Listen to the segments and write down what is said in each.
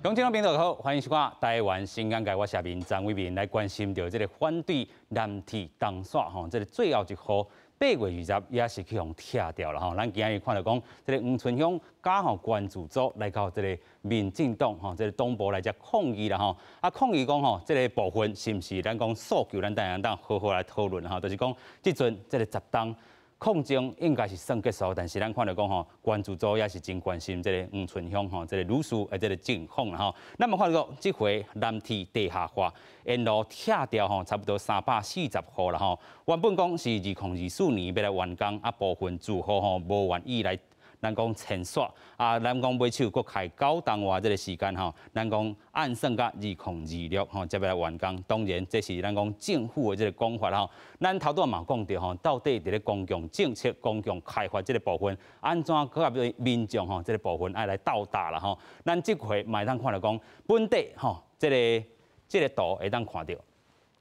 觀眾朋友好，歡迎收看《台灣新眼界》，我是阿明張偉民來關心著這个反對南鐵東線吼，這个最後一戶8月20也是去予拆掉了吼。咱今日看著講，這个黃春香佮吼關注組來到這个民進黨吼，這个黨部來遮抗議啦吼。啊，抗議講吼，這个部分是毋是咱講訴求，咱等下當好好來討論吼，就是講這陣這个十冬抗爭應該是算結束，但是咱看著講吼，關注組也是真關心這个黃春香吼，這个女士的這个情況啦吼。咱嘛看著講，這回南鐵地下化沿路拆掉吼，差不多340戶啦吼。原本講是2024年欲來完工，啊部分住戶吼無願意來，咱講遷徙啊，咱講尾手閣開9冬外這个時間吼，咱講按算到2026吼才欲來完工。當然，這是咱講政府的這个講法吼。咱頭拄仔嘛講著吼，到底佇咧公共政策、公共開發這个部分，按怎閣佮民眾吼這个部分愛來鬥搭啦吼。咱這回嘛會當看著講，本地吼這个這个圖會當看著，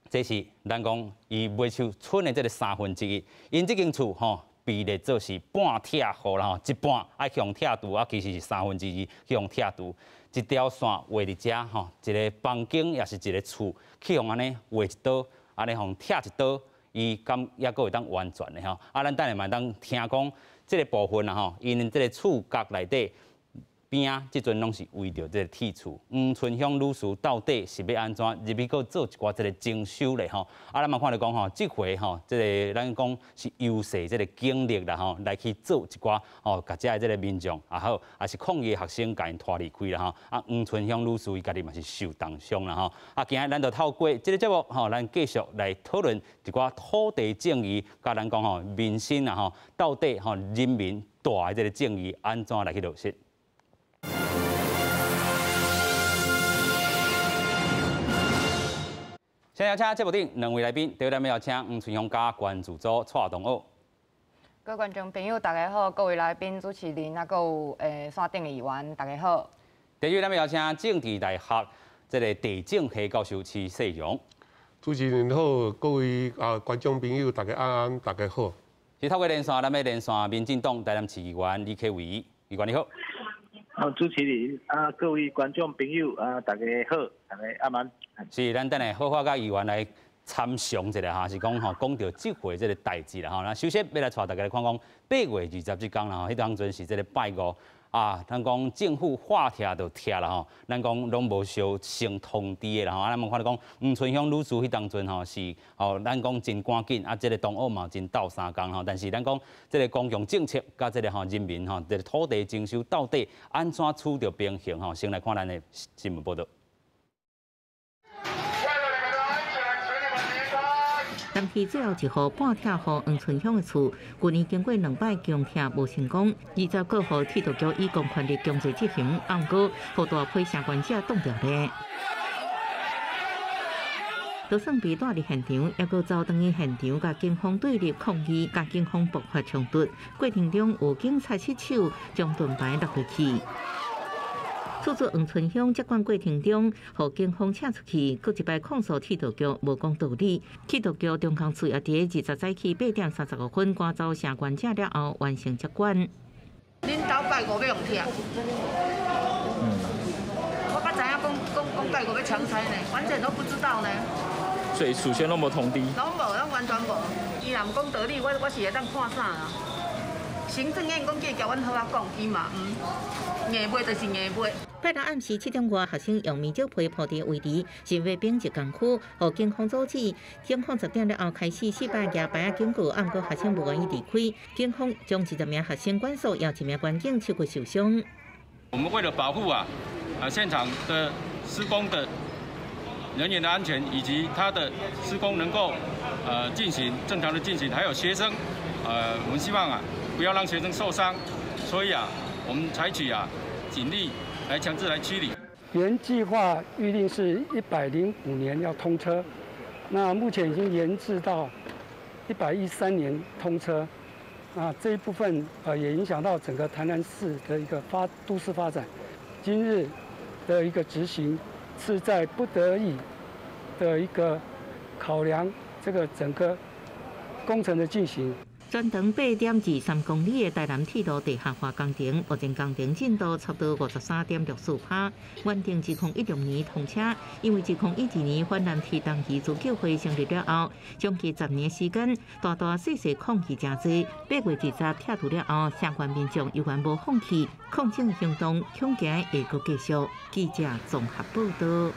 這是咱講伊尾手村的這个1/3，𪜶這間厝吼，被列做是半拆戶啦吼，一半愛予拆除啊，其實是2/3去予拆除。一條線畫佇遮吼，一个房間也是一个厝，去予按呢畫一刀，按呢予拆一刀，伊敢猶閣會當完全的吼。啊，咱等下嘛會當聽講這个部分啦吼，𪜶這个厝角內底邊仔，這陣攏是圍著這个鐵厝。黃春香女士到底是欲按怎入去閣做一寡這个徵收咧吼？啊，咱嘛看著講吼，這回吼，這个咱講是優勢這个警力啦吼，來去做一寡吼，共遮的這个民眾也好，也是抗議的學生共𪜶拖離開啦吼。啊，黃春香女士伊家己嘛是受重傷啦吼。啊，今日咱就透過這个節目吼，咱繼續來討論一寡土地正義，佮咱講吼民生啊吼，到底吼人民大的這个正義按怎來去落實？先邀請節目頂兩位來賓，第一咱要邀請黃春香佮關注組蔡同學。各位觀眾朋友，大家好；各位來賓、主持人，啊，閣有線頂的議員，大家好。第二，咱要邀請政治大學這个地政系教授徐世榮。主持人好，各位啊觀眾朋友，大家晚安，大家好。是透過連線，咱欲連線民進黨台南市議員李克偉，議員你好。好，主持人啊，各位觀眾朋友啊，大家好，大家晚安。是，咱等下好好佮議員來參詳一下哈，是講吼講著這回這个代誌啦吼。那首先欲來帶大家來看講8月20這工啦吼，彼當陣是這个拜五啊，咱講政府話拆就拆啦吼，咱講攏無相先通知的啦吼。啊，咱嘛看著講黃春香女士彼當陣吼是吼，咱講真趕緊啊，這个同學嘛真鬥相共吼。但是咱講這个公共政策佮這个吼人民吼，這个土地徵收到底按怎取著平衡吼？先來看咱的新聞報道。南鐵最後一戶半拆戶黃春香的厝，去年經過兩擺強拆無成功，20號鐵道局以公權力強制執行，毋過予大批相關者擋著咧。就算被帶佇現場，猶閣走轉去現場，共警方對立抗議，共警方爆發衝突，過程中有警察失手將盾牌落落去。厝主黃春香接管過程中，予警方請出去，閣一擺控訴鐵道局無講道理。鐵道局中工處也佇20早起8點35分趕走相關者了後，完成接管。恁兜拜五欲予拆？我才知影講講講拜五欲強拆呢，完全都不知道呢。所以事先攏無通知？攏無，攏完全無。伊若毋講道理，我是會當看啥啦？行政院講叫阮好仔講，伊嘛毋硬賣就是硬賣。拜六暗時7點外，學生用面紙皮鋪佇位置，示威兵入工區，予警方阻止。警方10點了後開始四擺舉牌仔警告，毋過學生無願意離開。警方將20名學生關鎖，也一名員警手骨受傷。我們為了保護現場的施工的人員的安全，以及他的施工能夠進行正常的進行，還有學生，我們希望不要讓學生受傷，所以我們採取警力來強制來驅離。原計劃預定是105年要通車，那目前已經延至到113年通車。啊，這一部分也影響到整個台南市的一個都市發展。今日的一個執行是在不得已的一個考量，這個整個工程的進行。全長8.23公里的台南鐵路地下化工程，目前工程進度差不多53.64%，原定2016年通車。因為2012年反藍鐵東移自救會成立了後，將近10年時間，大大細細抗議誠濟。8月20拆除了後，相關民眾猶原無放棄抗爭行動，恐驚會閣繼續。記者綜合報道。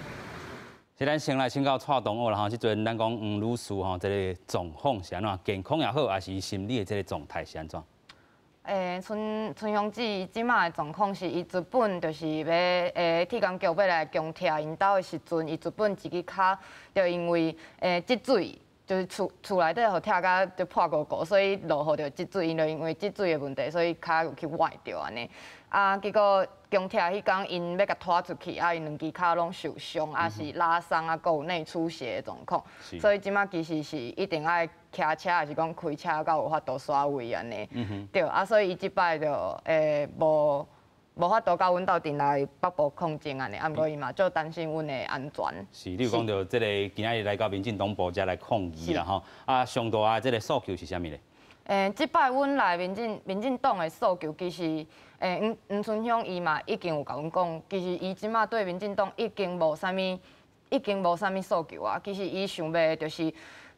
是咱先來請教蔡同學啦吼，這陣咱講黃女士吼，這個狀況是按怎？健康也好，抑是心理的這個狀態是按怎？春春香姊這馬的狀況是，伊原本就是欲鐵工局欲來強拆𪜶兜的時陣，伊原本一支跤就因為積水，就是厝內底予拆甲就破糊糊，所以落雨就積水，𪜶就因為積水的問題，所以跤有去崴著按呢。啊，結果強拆彼工，𪜶欲共拖出去，啊，𪜶兩支跤攏受傷，啊是拉傷啊，閣有內出血的狀況，所以這馬其實是一定愛騎車，抑是講開車才有法度徙位按呢。對，啊，所以伊這擺就無法度佮阮鬥陣來北部抗爭按呢，啊，毋過伊嘛足擔心阮的安全。是，你有講著這個今仔日來到民進黨部遮來抗議啦吼，啊，上大的這個訴求是啥物咧？這擺阮來民進黨的訴求，其實，黃黃春香伊嘛已經有共阮講，其實伊這馬對民進黨已經無啥物訴求啊。其實伊想欲的就是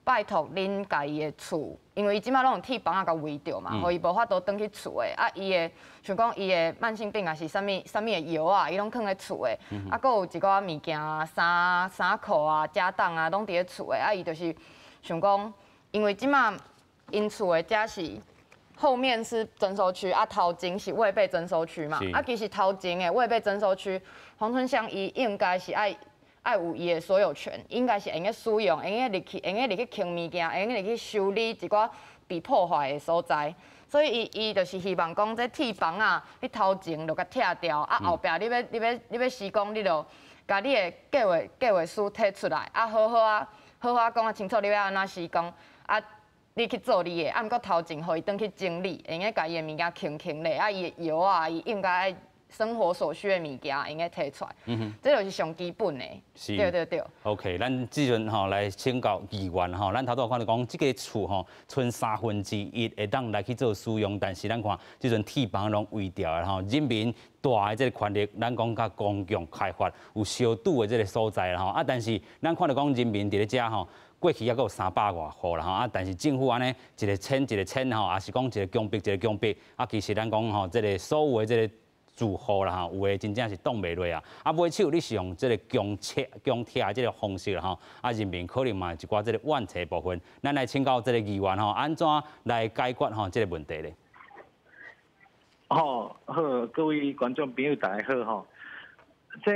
拜託恁共伊的厝，因為伊這馬攏用鐵枋仔共圍著嘛，予伊無法度轉去厝的。啊，伊的像講伊的慢性病抑是啥物啥物的藥啊，伊攏囥佇厝的。啊，閣有一寡物件衫衫褲啊、家當啊，攏佇咧厝的。啊，伊就是想講，因為這馬𪜶厝的遮是後面是徵收區，啊頭前是未被徵收區嘛。啊，其實頭前的未被徵收區，黃春香伊應該是愛有伊的所有權，應該是會用得使用，會用得入去，會用得入去清物件，會用得入去修理一寡被破壞的所在。所以伊就是希望講，這鐵枋仔，彼頭前就共拆掉，啊後壁你欲施工，你就共你的計劃書提出來，啊好好啊好好啊講啊清楚，你欲按怎施工，啊。你去做你的，啊，毋過頭前予伊轉去整理，會用得共伊的物件清清咧，啊，伊的藥啊，伊應該愛生活所需的物件，會用得提出來。這就是上基本的。對對對。 OK，咱這陣吼來請教議員吼，咱頭拄看著講，這个厝吼，賰1/3會當來去做使用，但是咱看這陣鐵枋攏圍著的吼，人民大的這個權力，咱講較公共開發有相拄的這個所在啦吼，啊，但是咱看著講人民佇咧遮吼。過去猶閣有300外戶啦吼，啊，但是政府按呢一个遷一个遷吼，抑是講一个強迫一个強迫，啊，其實咱講吼，這个所有的這个住戶啦吼，有的真正是擋袂落啊，啊，尾手你是用這个強拆強拆這个方式啦吼，啊，人民可能嘛有一寡這个怨氣部分，咱來請教這个議員吼，按怎來解決吼這个問題咧？好，好，各位觀眾朋友大家好吼，這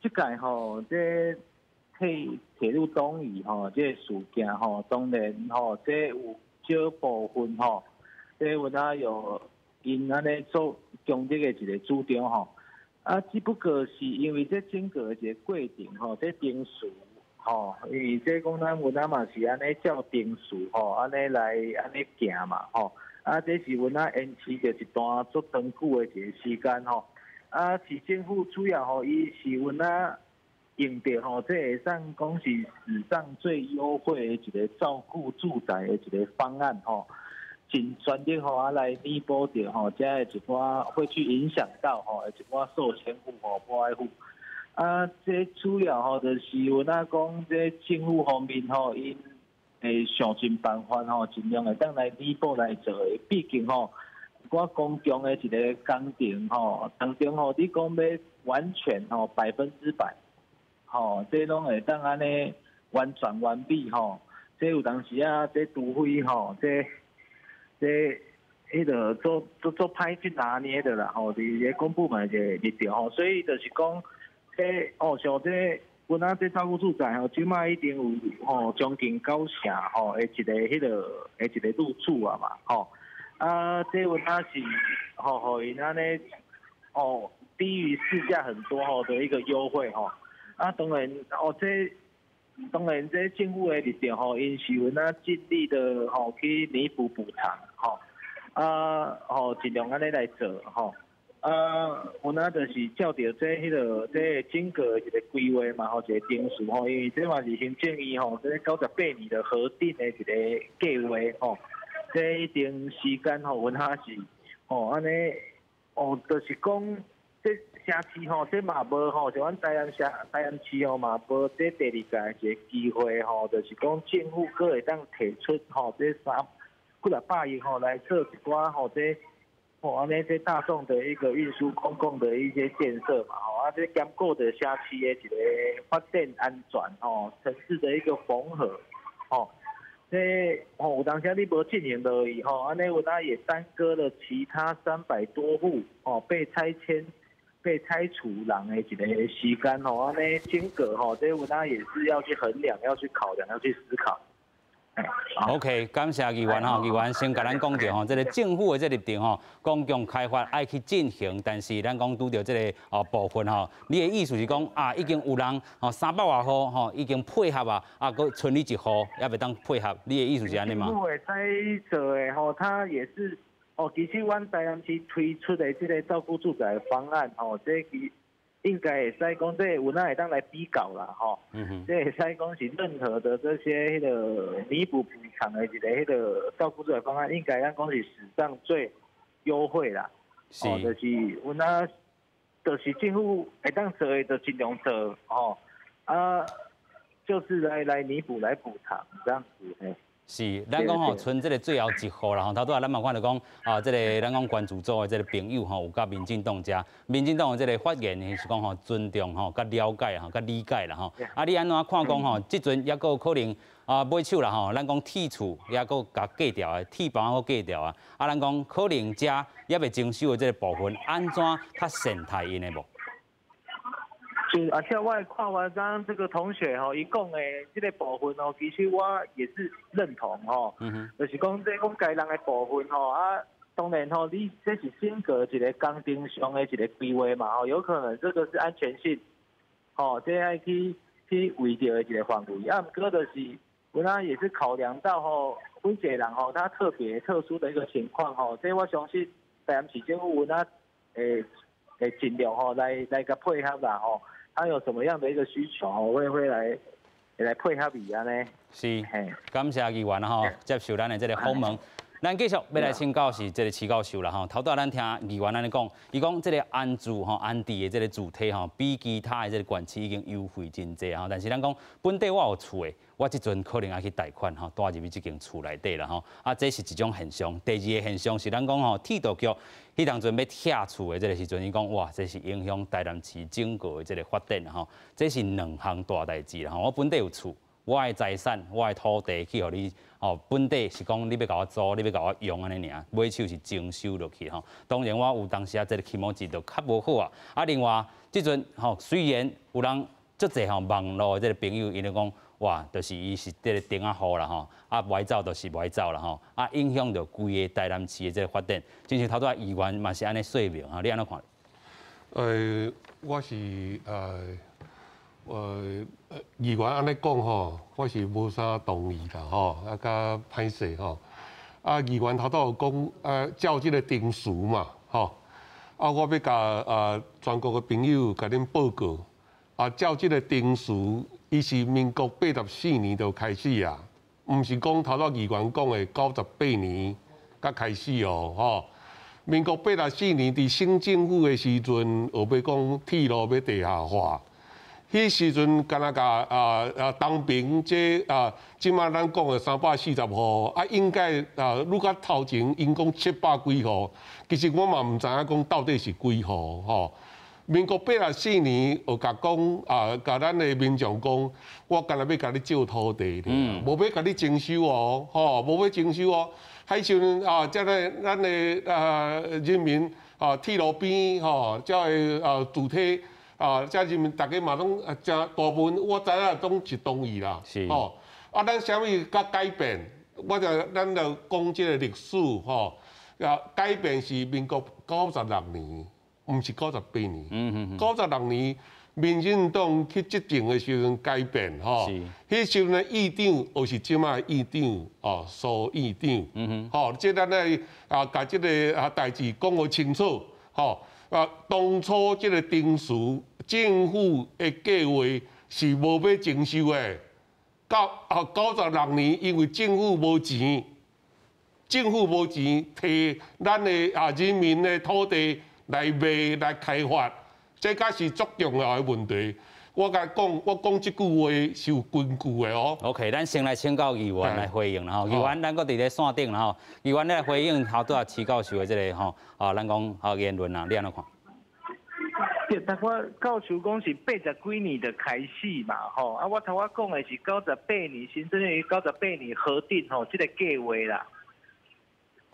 這屆吼這鐵路東移吼，這个事件吼，當然吼，這有少部分吼，這有哪有𪜶按呢做強烈的一個主張吼，啊，只不過是因為這整個一個過程吼，這程序吼，因為這講咱有哪嘛是按呢照程序吼，按呢來按呢行嘛吼，啊，這是有哪延遲著一段足長久的一個時間吼，啊，市政府主要吼，伊是有哪用著吼，這會使講是史上最優惠的一個照顧住宅的一個方案吼，盡全力吼啊來彌補著吼，遮的一寡會去影響到吼，一寡受遷戶吼、無愛戶。啊，這主要吼就是有哪講，這政府方面吼，𪜶會想盡辦法吼，盡量會當來彌補來做的。畢竟吼，寡公共的一個工程吼，當中吼，你講欲完全吼100%。吼，這攏會當按呢完全完美吼，這有當時啊，這除非吼，這這彼个做做做歹去拿捏的啦吼，佇个公部門一個立場吼，所以就是講，這哦像這阮仔這照顧住宅吼，這馬已經有吼將近九成吼的一個彼个的一個入住啊嘛吼，啊，這有哪是吼予𪜶按呢哦低於市價很多吼的一個優惠吼。啊，當然，哦，這當然，這政府的立場吼，𪜶是有哪盡力的吼去彌補補償吼，啊，吼盡量按呢來做吼，啊，有哪就是照著這彼个這整個一個規劃嘛吼，一個程序吼，因為這嘛是行政院吼，這98年的核定的一個計劃吼，這一定時間吼，有影是吼按呢，哦，就是講這城市吼，這嘛無吼，像阮台南城、台南市吼嘛無這第二屆一個機會吼，就是講政府閣會當提出吼這三幾若百億吼來做一寡吼這吼按呢這大眾的一個運輸公共的一些建設嘛吼，啊這兼顧著城市的一個發展安全吼，城市的一個縫合吼。這吼有當時你無進行落去吼，按呢有當也耽擱了其他300多戶吼被拆遷、被拆除人的一個時間吼，按呢整個吼，這有當也是要去衡量、要去考量、要去思考。 OK，感謝議員吼，議員先共咱講著吼，這个政府的這個立場吼，公共開發愛去進行，但是咱講拄著這个哦部分吼，你的意思是講啊，已經有人吼三百外戶吼已經配合啊，啊，閣賰你一戶猶袂當配合，你的意思是按呢嗎？政府會使做的吼，他也是哦，其實阮台南市推出的這個照顧住宅方案吼，這其應該會使講，這有哪會當來比較啦，吼。這會使講是任何的這些彼個彌補補償的一个彼個照顧住宅方案，應該咱講是史上最優惠啦。哦，就是有哪，就是政府會當做的，就盡量做，吼。啊，就是來彌補、來補償這樣子，嘿。是，咱講吼，賰這个最後一戶啦吼，頭拄仔咱嘛看著講啊，這个咱講關注組的這个朋友吼，有佮民進黨遮，民進黨的這个發言是講吼，尊重吼，佮了解吼，佮理解啦吼。啊，你按怎看講吼？這陣猶閣有可能啊，買手啦吼，咱講鐵厝猶閣共過掉的，鐵房閣過掉啊。啊，咱講可能遮猶未徵收的這个部分，按怎較善待𪜶的無？就而且我看完剛這個同學吼，伊講的這个部分哦，其實我也是認同吼，就是講這講該人的部分吼啊，當然吼，你這是整個一个工程上的一个規劃嘛吼，有可能這個是安全性，吼，這愛去為著的一個範圍，啊，毋過就是，有當也是考量到吼，每一个人吼，他特別特殊的一個情況吼，這我相信台南市政府有當會盡量吼來共配合啦吼。他有什麼樣的一個需求，我會來配合伊按呢。是，感謝議員吼接受咱的這个訪問。咱繼續欲來請教是這个徐教授啦吼。頭拄仔咱聽議員按呢講，伊講這个安住吼安置的這个住體吼，比其他的這个縣市已經優惠真濟吼。但是咱講本地我有厝的，我這陣可能愛去貸款吼，蹛入去這間厝內底啦吼。啊，這是一種現象。第二个現象是咱講吼，鐵道局彼當陣欲拆厝的這个時陣，伊講哇，這是影響台南市整個的這个發展吼。這是兩項大代誌啦吼。我本地有厝，我的財產，我的土地去予你，哦，本地是講你欲共我租，你欲共我用按呢爾，尾手是徵收落去吼。當然我有當時啊，這个起毛錢就較無好啊。啊，另外這陣吼，雖然有人足濟吼網路的這个朋友，𪜶就講哇，就是伊是這个釘仔戶啦吼，啊，無愛走就是無愛走啦吼，啊，影響著規个台南市的這个發展。親像頭拄仔議員嘛是按呢說明吼，你按怎看？我是議員按呢講吼，我是無啥同意啦吼，啊，較歹勢吼。啊，議員頭拄有講，照這个程序嘛，吼。啊，我欲共啊全國的朋友共恁報告，啊，照這个程序，伊是民國84年就開始啊，毋是講頭拄議員講的98年才開始哦，吼。民國八十四年佇省政府的時陣，學欲講鐵路欲地下化。彼時陣敢若共東平這啊，這馬咱講的340戶啊，應該啊，愈較頭前𪜶講700幾戶，其實我嘛毋知影講到底是幾戶吼。民國八十四年，有共講啊，共咱的民眾講，我干焦欲共你借土地，無欲共你徵收哦，吼，無欲徵收哦。彼時陣啊，這个咱的啊人民啊，鐵路邊吼，這个啊主體。啊，遮人民逐家嘛攏啊，誠大部分我知影攏是同意啦。吼，啊，咱啥物佮改變？我就咱就講這个歷史吼，啊，改變是民國九十六年，毋是九十八年。九十六年，民進黨去執政的時陣改變吼。彼時陣的議長，就是這馬的議長哦，蘇議長。吼，這咱愛啊，共這个啊代誌講予清楚，吼。啊，當初這个程序，政府的計劃是無欲徵收的。到啊九十六年，因為政府無錢，政府無錢提咱的啊人民的土地來賣來開發，這才是足重要的問題。我共講，我講這句話是有根據的哦。 OK，咱先來請教議員來回應啦吼。議員，咱閣佇咧線頂啦吼。議員，你來回應頭拄仔徐教授的這個吼啊，咱講啊言論啊，你按怎看？對，頭拄教授講是80幾年就開始嘛，吼啊，我頭拄講的是九十八年，行政院九十八年核定吼，這個計劃啦。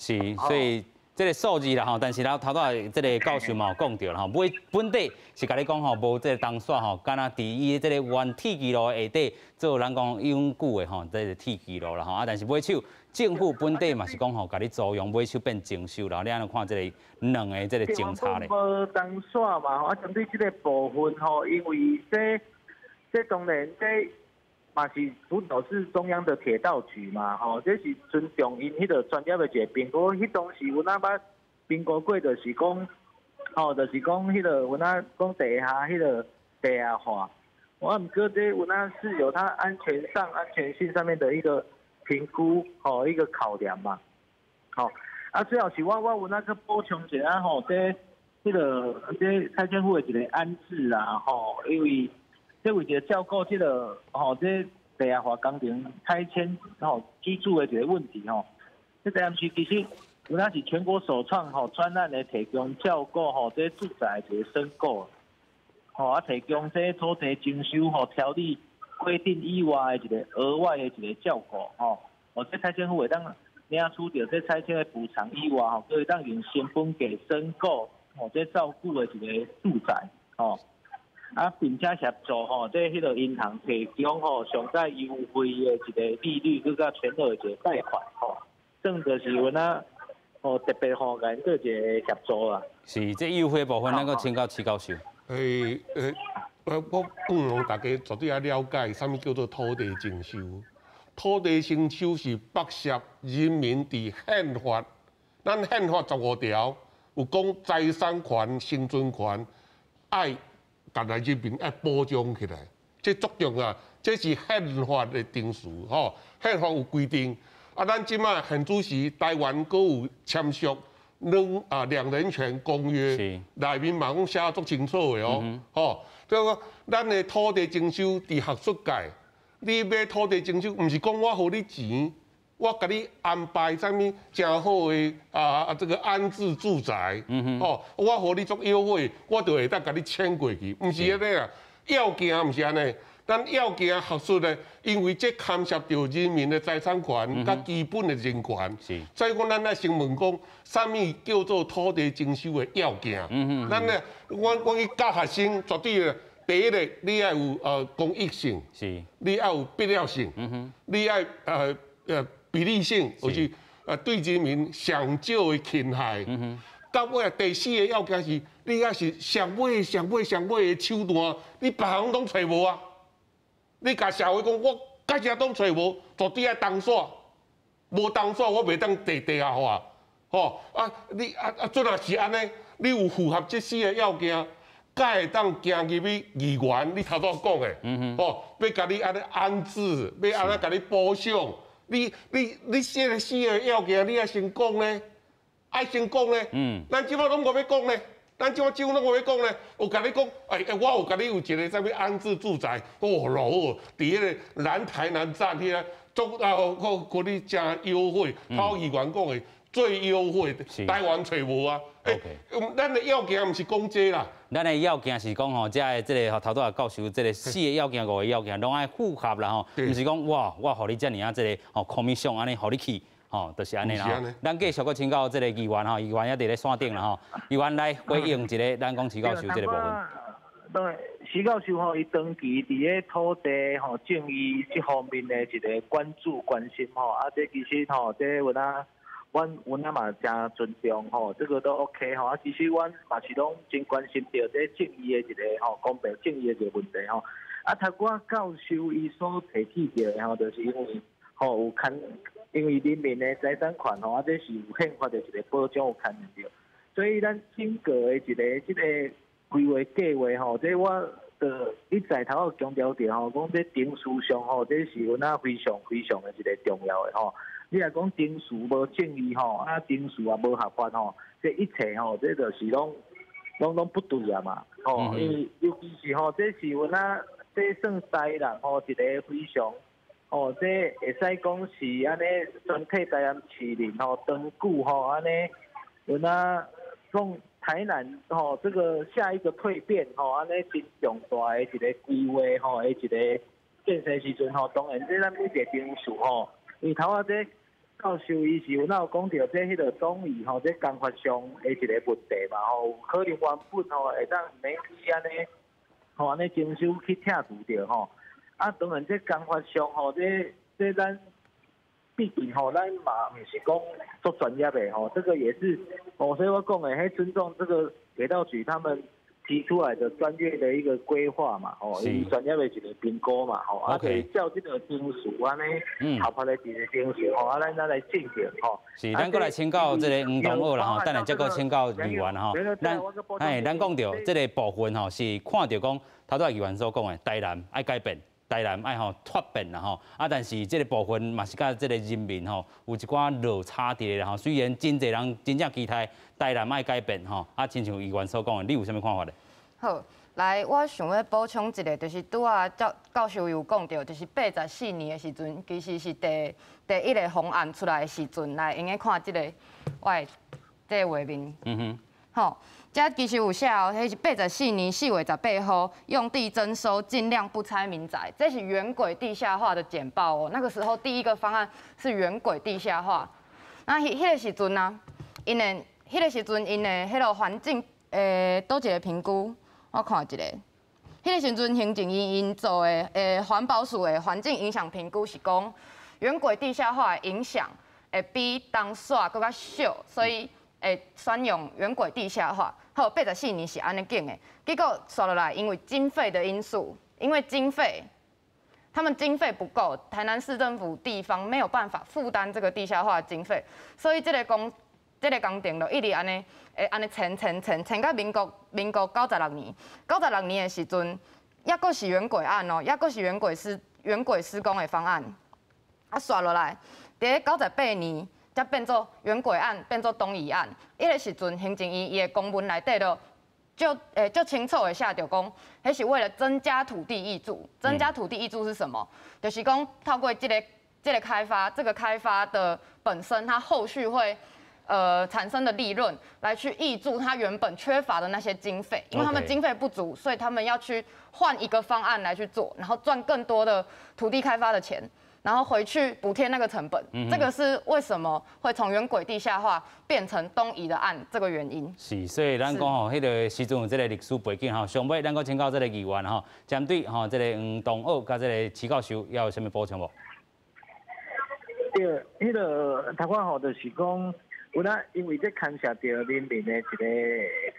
是，所以這個數字啦吼，但是咱頭拄仔這個教授嘛有講著啦吼，尾本底是共你講吼，無這個銅線吼，敢若佇伊這個原鐵支路下底做咱講永久的吼，這個鐵支路啦吼，啊，但是尾手政府本底嘛是講吼，共你租用尾手變徵收啦，你按怎看這個兩个這個政策咧？無銅線嘛，啊，針對這個部分吼，因為這當然這嘛是主導是中央的鐵道局嘛，吼，這是尊重𪜶彼個專業的一個評估。彼當時阮仔捌評估過，就是講，吼，就是講彼個阮仔講地下彼個地下化。我毋過這有影是有它安全上、安全性上面的一個評估，吼，一個考量嘛。吼，啊，最後是我有影去補充一下吼，這彼個這拆遷戶的一個安置啦，吼，因為這為著照顧這個吼，這地下化工程拆遷吼居住的一個問題吼，這台南市其實有影是全國首創吼專案的提供照顧吼這住宅一個申購，吼啊提供這土地徵收吼條例規定以外的一個額外的一個照顧吼，哦這拆遷戶會當領取著這拆遷的補償以外吼，閣會當用成本價申購吼這照顧的一個住宅吼。啊，並且協助吼，這彼個銀行提供吼上蓋優惠的一個利率，閣較全額的一個貸款吼，算就是阮仔吼特別吼共𪜶做一個協助啦。是，這優惠部分，咱閣請教徐教授。我希望大家絕對愛了解，啥物叫做土地徵收。土地徵收是剝削人民佇憲法，咱憲法15條有講財產權、生存權，愛共咱人民愛保障起來，這足重要，這是憲法的程序吼，憲法有規定。啊，咱這擺現此時台灣閣有簽署兩人權公約，內面嘛攏寫足清楚的哦，吼，就是講咱的土地徵收佇學術界，你欲土地徵收，毋是講我予你錢，我共你安排啥物誠好的啊這個安置住宅，哦，我予你足優惠，我就會當共你遷過去，毋是按呢啊，要件毋是按呢，咱要件學術咧，因為這牽涉著人民的財產權佮基本的人權，所以講咱愛先問講，啥物叫做土地徵收的要件？咱咧，我去教學生，絕對第一个，你愛有公益性，你愛有必要性，你愛比例性，就是對人民上少的侵害。到尾啊，第四个要件是，你愛是上尾、上尾、上尾的手段，你別項攏揣無啊！你共社會講，我蓋啥攏揣無，絕對愛銅線，無銅線我袂當地下化，吼啊！你啊啊，陣若是按呢，你有符合這四个要件，才會當行入去議員，你頭拄講的，吼，欲共你按呢安置，欲按呢共你補償。你這四个要件，你愛先講呢，愛先講呢。咱這擺攏無欲講呢，咱這擺政府攏無欲講呢。有共你講，我有共你有一个啥物安置住宅，哦，老好，佇彼個南台南站遐個，足啊，予你誠優惠，頭議員講的最優惠，台灣揣無啊。咱的要件毋是講這啦。咱的要件是講吼，這个這个頭拄仔教授這个四个要件、五个要件，攏愛符合啦吼，毋是講哇，我予你遮爾啊，這个吼 commission 按呢予你去，吼，就是按呢啦。咱繼續閣請教這個議員吼，議員也佇咧線頂啦吼，議員來回應一下咱講徐教授這個部分。對，徐教授吼，伊長期佇咧土地吼正義這方面的一個關注關心吼，啊，這其實吼，這有影。阮阮嘛誠尊重吼，這個都 OK 吼。啊，其實阮嘛是攏真關心著這正義的一個吼，公平正義的一個問題吼。啊，頭拄仔教授伊所提起著的吼，就是因為吼有牽，因為人民的財產權吼，啊，這是有憲法的一個保障有牽連著，所以咱整個的一個這個規劃計劃吼，這我就一再頭強調著吼，講這程序上吼，這是有影非常非常的一個重要的吼。你若讲程序无正义吼，啊程序也无合法吼，这一切吼，这就是拢不对啊嘛，吼，因为尤其是吼，这是有影这算台南吼一个非常，吼，这会使讲是按呢全体台南市民吼长久吼按呢有影讲台南吼这个下一个蜕变吼，按呢真重大的一个规划吼，的一个建设时阵吼，当然这咱每一个程序吼，因为头仔这教授伊是有哪有讲著这彼个东移吼，这工法上的一个问题嘛吼，有可能原本吼会当毋免去按呢，吼按呢征收去拆除著吼。啊，当然这工法上吼，这咱毕竟吼，咱嘛毋是讲足专业的吼，这个也是哦，所以我讲的，彼尊重这个铁道局他们提出来的专业的一个规划嘛，吼，伊专业的一个评估嘛，吼，啊，就照这个程序按呢，合法的一个程序，吼，啊，咱来进行，吼。是，咱阁来请教这个黄东岳啦，吼，等下再阁请教议员吼。咱，哎，咱讲著这个部分吼，是看著讲，头拄仔议员所讲的，台南爱改变，台南爱吼蜕变啦吼，啊，但是这个部分嘛是佮这个人民吼有一寡落差伫咧吼。虽然真济人真正期待台南爱改变吼，啊，亲像议员所讲的，你有啥物看法咧？好，来，我想欲补充一个，就是拄仔教授有讲著，就是84年的时阵，其实是第一个方案出来的时阵，来用得看这个我的这个画面。吼，这其实有写哦，彼是84年4月18号，用地征收尽量不拆民宅，这是原轨地下化的简报哦。那个时候第一个方案是原轨地下化，那彼个时阵啊，𪜶的彼个时阵𪜶的彼个环境佗一个评估，我看一下，彼个时阵行政院𪜶做的环保署的环境影响评估是讲，原轨地下化的影响会比东线阁较少，所以会选用原轨地下化。好，八十四年是按呢讲的，结果煞落来，因为经费的因素，因为经费，他们经费不够，台南市政府地方没有办法负担这个地下化的经费，所以这个工程就一直按呢，会按呢撑撑撑撑到民国九十六年，九十六年的时阵，抑阁是原轨案哦，抑阁是原轨施工的方案，啊，煞落来，伫咧98年。才变做原轨案，变做东移案。彼个时阵，行政院伊的公文内底就足清楚的写著讲，彼是为了增加土地挹注。增加土地挹注是什么？就是讲透过这个开发，这个开发的本身，它后续会产生的利润，来去挹注它原本缺乏的那些经费，因为他们经费不足，所以他们要去换一个方案来去做，然后赚更多的土地开发的钱。然后回去补贴那个成本，这个是为什么会从原轨地下化变成东移的案这个原因。是，所以咱讲吼，彼个时阵有这个历史背景吼，上尾咱阁请教这个议员吼，针对吼这个黄东岳佮这个徐教授，犹有啥物补充无？对，彼个头拄吼就是讲，有影因为这牵涉著人民的一个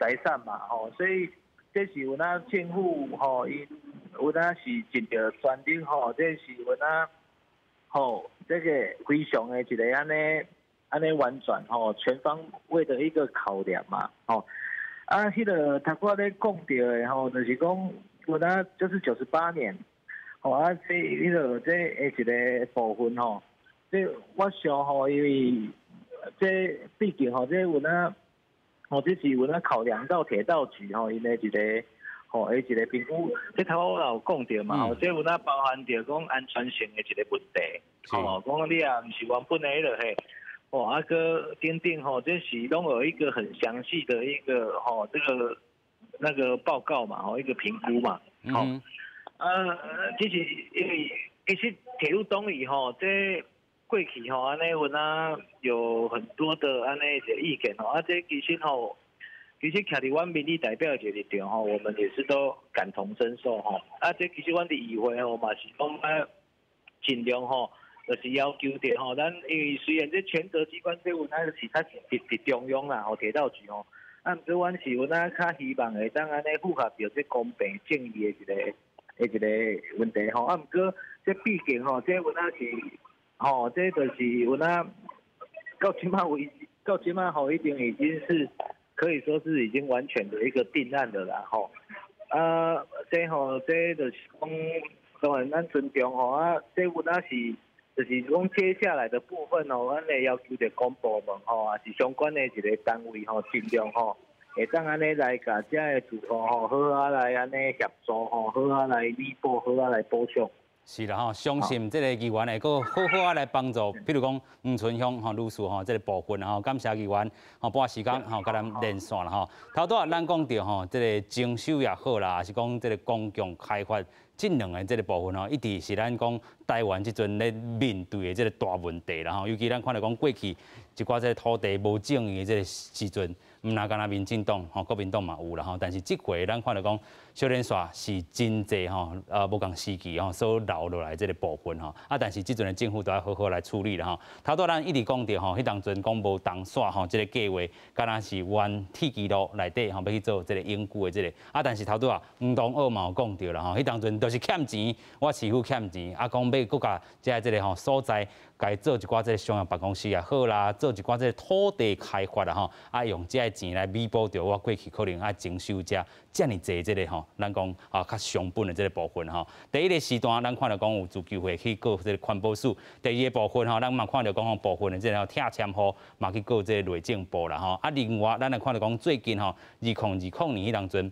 财产嘛吼，所以这是有影政府吼，𪜶有影是尽著全力吼，这是有影。吼，这个非常的一个按呢按呢完全吼全方位的一个考量嘛，吼啊，彼个头拄仔咧讲著的吼，就是讲有影就是98年，吼啊，这彼个这的一个部分吼，这我想吼，因为这毕竟吼，这有影吼，这是有影考量到铁道局吼，𪜶的一个。吼，的一个评估，这头我有讲著嘛，吼，这有影包含著讲安全性的一个问题，吼，讲你也毋是原本的彼个嘿，吼，啊阁等等吼，这是拢有一个很详细的一个吼，这个那个报告嘛，吼，一个评估嘛，吼，其实因为其实铁路东移吼，这过去吼，按呢有影有很多的按呢一个意见吼，啊，这其实吼。其实徛伫阮民意代表的一个立场吼，我们也是都感同身受吼。啊，这其实阮伫议会吼嘛是讲啊，尽量吼，就是要求著吼，咱因为虽然这权责机关这有影是较伫中央啦，吼铁道局吼，啊，毋过阮是有影较希望会当按呢符合著这公平正义的一个问题吼。啊，毋过这毕竟吼，这有影是吼，这就是有影到这马为止，到这马吼，已经是。可以说是已经完全的一个定案的啦，吼，啊，这吼，这就是讲，当然咱尊重吼啊，这有影是，就是講接下來的部分吼，阮會要求著公部門吼，抑是相關的一个單位吼，盡量吼，會當按呢來共遮的住戶吼，好好來按呢協助吼，好好來彌補，好好來補償。是啦吼，相信這个議員會閣好好仔來幫助，比如講黃春香吼女士吼，這个部分吼，感謝議員吼撥時間吼共咱連線啦吼。頭拄仔咱講著吼，這个徵收也好啦，抑是講這个公共開發這兩个這个部分吼，一直是咱講台灣這陣咧面對的這个大問題啦吼。尤其咱看著講過去一寡這个土地無正義的這个時陣，毋若干焦民進黨吼，國民黨嘛有啦吼。但是這回咱看著講小連線是真濟吼，無仝時期吼所留落來這个部分吼。啊，但是這陣的政府都愛好好來處理啦吼。頭拄咱一直講著吼，彼當陣講無銅線吼，這个計畫敢若是原鐵支路內底吼欲去做這个永久的這个。啊，但是頭拄仔黃同學嘛有講著啦吼，彼當陣就是欠錢，我市府欠錢，啊，講欲閣共遮這个吼所在，共做一寡這个商業辦公室也好啦，做一寡這个土地開發啦吼，啊，用這个錢來彌補著我過去可能愛徵收遮遮爾濟這个吼，咱講啊較傷本的這个部分吼。第一个時段，咱看著講有自救會去告這个環保署；第二个部分吼，咱嘛看著講吼部分的這个拆遷戶嘛去告這个內政部啦吼。啊，另外咱來看著講最近吼，2020年彼當陣，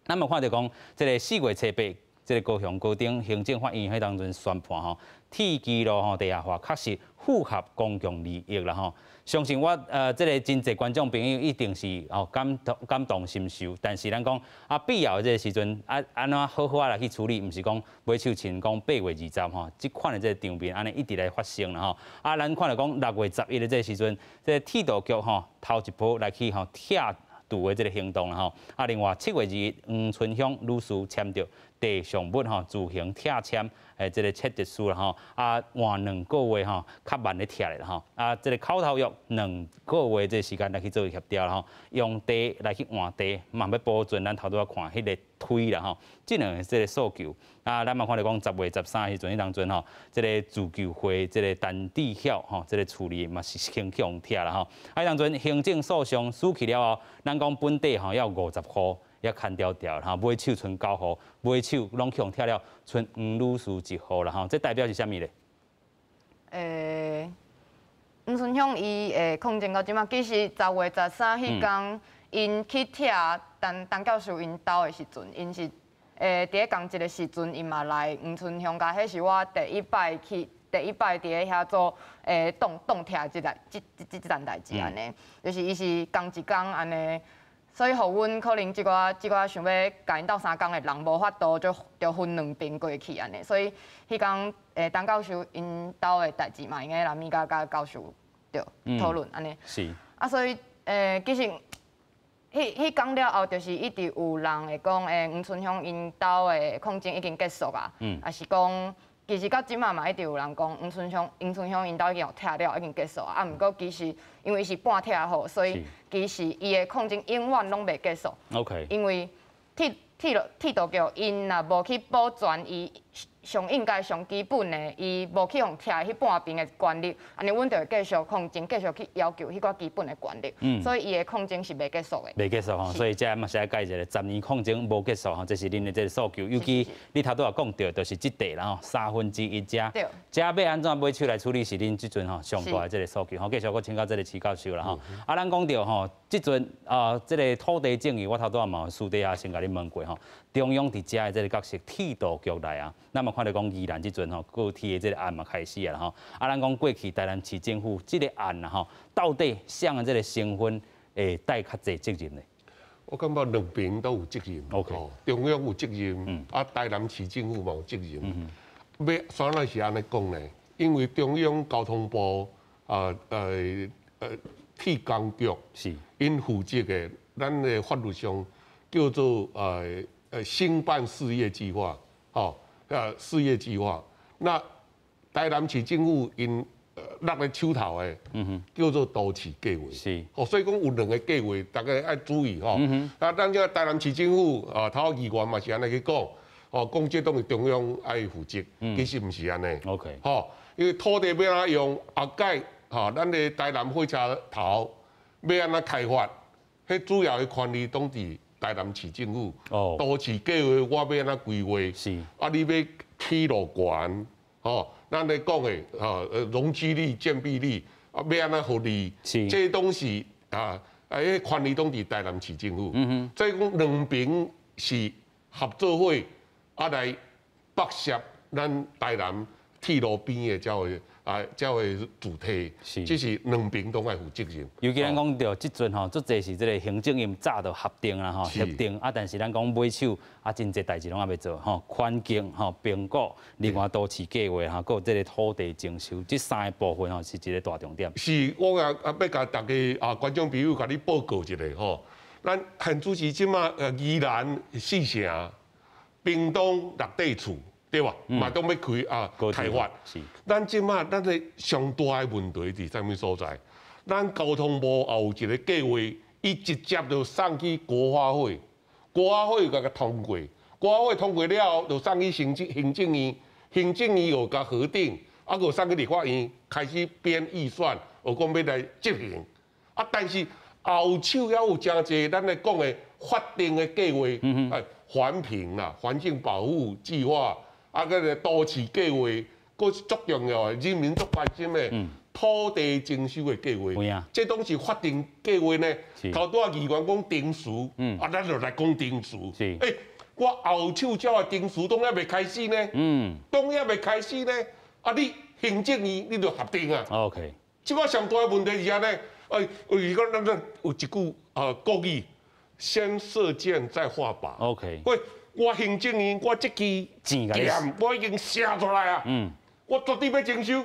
咱嘛看著講這个4月初8，這个高雄高等行政法院彼當陣宣判吼，鐵支路吼地下化確實符合公共利益啦吼。相信我這个真濟觀眾朋友一定是哦感同身受，但是咱講啊必要的這个時陣啊按怎好好仔來去處理，毋是講尾手親講8月20吼，這款的這个場面按呢一直來發生啦吼。啊，咱看著講6月11的這个時陣，這个鐵道局吼頭一波來去吼拆除的這个行動啦吼。啊，另外7月2日黃春香女士簽著地上物吼自行拆遷的這个切結書啦吼。啊，換兩個月吼較慢咧拆啦吼。啊，這个口頭約兩個月這个時間來去做協調啦吼。用地來去換地，嘛欲保存咱頭拄仔看彼个推啦吼。這兩个這个訴求，啊，咱嘛看著講10月13時陣彼當陣吼，這个自救會這个陳智曉吼，這个處理嘛是先去予拆啦吼。啊，彼當陣行政訴訟輸去了後，咱講本地吼猶有50戶也牽牢牢吼，尾手賰9戶，尾手攏去予拆了，賰黃女士一戶啦吼。這代表是啥物咧？黃春香伊的抗爭到這馬，其實10月13彼工，𪜶去拆陳陳教授𪜶兜的時陣，𪜶是佇咧仝一个時陣，𪜶嘛來黃春香家，彼是我第一擺去，第一擺佇咧遐做擋擋拆這個這這這件代誌按呢，就是伊是仝一工按呢，所以予阮可能這寡這寡想欲共𪜶鬥相共的人無法度，就就分兩邊過去按呢，所以彼工陳教授𪜶兜的代誌嘛，會用來物共佮教授著討論按呢。啊，所以其實。彼彼工了後，就是一直有人會講，黃春香𪜶兜的抗爭已經結束啊，抑是講，其實到這馬嘛一直有人講，黃春香𪜶兜已經予拆了，已經結束啊。啊，毋過其實因為伊是半拆予，所以其實伊的抗爭永遠攏袂結束。 因為鐵道局𪜶若無去保全伊上應該上基本的，伊無去予拆彼半邊的權利，按呢阮就會繼續抗爭，繼續去要求彼寡基本的權利。所以伊的抗爭是袂結束的。袂結束吼，所以這嘛是愛蓋一个十年抗爭無結束吼，這是恁的這个訴求。尤其你頭拄仔講著，就是這塊啦吼，1/3遮，遮欲按怎尾手來處理是恁這陣吼上大的這个訴求。吼，繼續閣請教這个徐教授啦吼。啊，咱講著吼，這陣啊，這个土地正義，我頭拄仔嘛有私底下先共你問過吼。中央佇遮的這个角色，鐵道局內啊，咱嘛看著講宜蘭這陣吼，高鐵的這个案嘛開始啊吼。啊，咱講過去台南市政府這个案啊吼，到底啥的這个成分會帶較濟責任呢？我感覺兩邊都有責任。 中央有責任，啊，台南市政府嘛有責任。欲啥物是按呢講呢？因為中央交通部啊鐵工局𪜶負責的，咱的法律上叫做興辦事業計劃，吼，事業計劃。那台南市政府𪜶落咧手頭的，叫做都市計劃。哦，所以講有兩个計劃，大家愛注意吼。啊，咱這个台南市政府啊，頭議員嘛是按呢去講，哦，講這攏是中央愛負責，其實毋是按呢。 吼，因為土地欲按怎用，後蓋吼，咱的台南火車頭欲按怎開發，彼主要的權利攏佇台南市政府。都市計劃我欲按怎規劃？啊，你欲起路懸，吼，咱咧講的啊，容積率、建蔽率啊，欲按怎合理？這攏是啊，彼權利攏佇台南市政府。所以講兩邊是合作伙啊來拍攝咱台南鐵路邊的這個啊，這個主題，這是兩邊攏愛負責任。尤其咱講著這陣吼，足濟是這個行政院早就核定啦吼，核定啊，但是咱講尾手啊，真濟代誌攏猶未做吼，環境吼評估，另外都市計劃吼，閣有這個土地徵收，這三个部分吼是一個大重點。是，我也啊欲共大家啊觀眾朋友共你報告一下吼，咱現主時這馬宜蘭四城、屏東六地厝。對吧？嘛攏欲開啊，開發。咱這馬咱的上大的問題佇啥物所在？咱交通部也有一個計劃，伊直接就送去國發會，國發會共通過，國發會通過了後，就送去行政行政院，行政院又共核定，啊，閣送去立法院開始編預算，有講欲來執行。啊，但是後手猶有誠濟咱咧講的法定的計劃，環評啦、環境保護計劃。啊，閣個都市計劃，閣是足重要的，人民足關心的土地徵收的計劃，這攏是法定計劃呢。頭拄仔議員講程序，啊，咱就來講程序。欸，我後手這个程序攏猶未開始呢，攏猶未開始呢。啊，你行政院你就核定啊。 OK。這擺上大的問題是按呢，欸，如果咱咱有一句啊國語，先射箭再畫靶。 OK。喂。我行政院，我這支劍我已經射出來啊！我絕對欲徵收，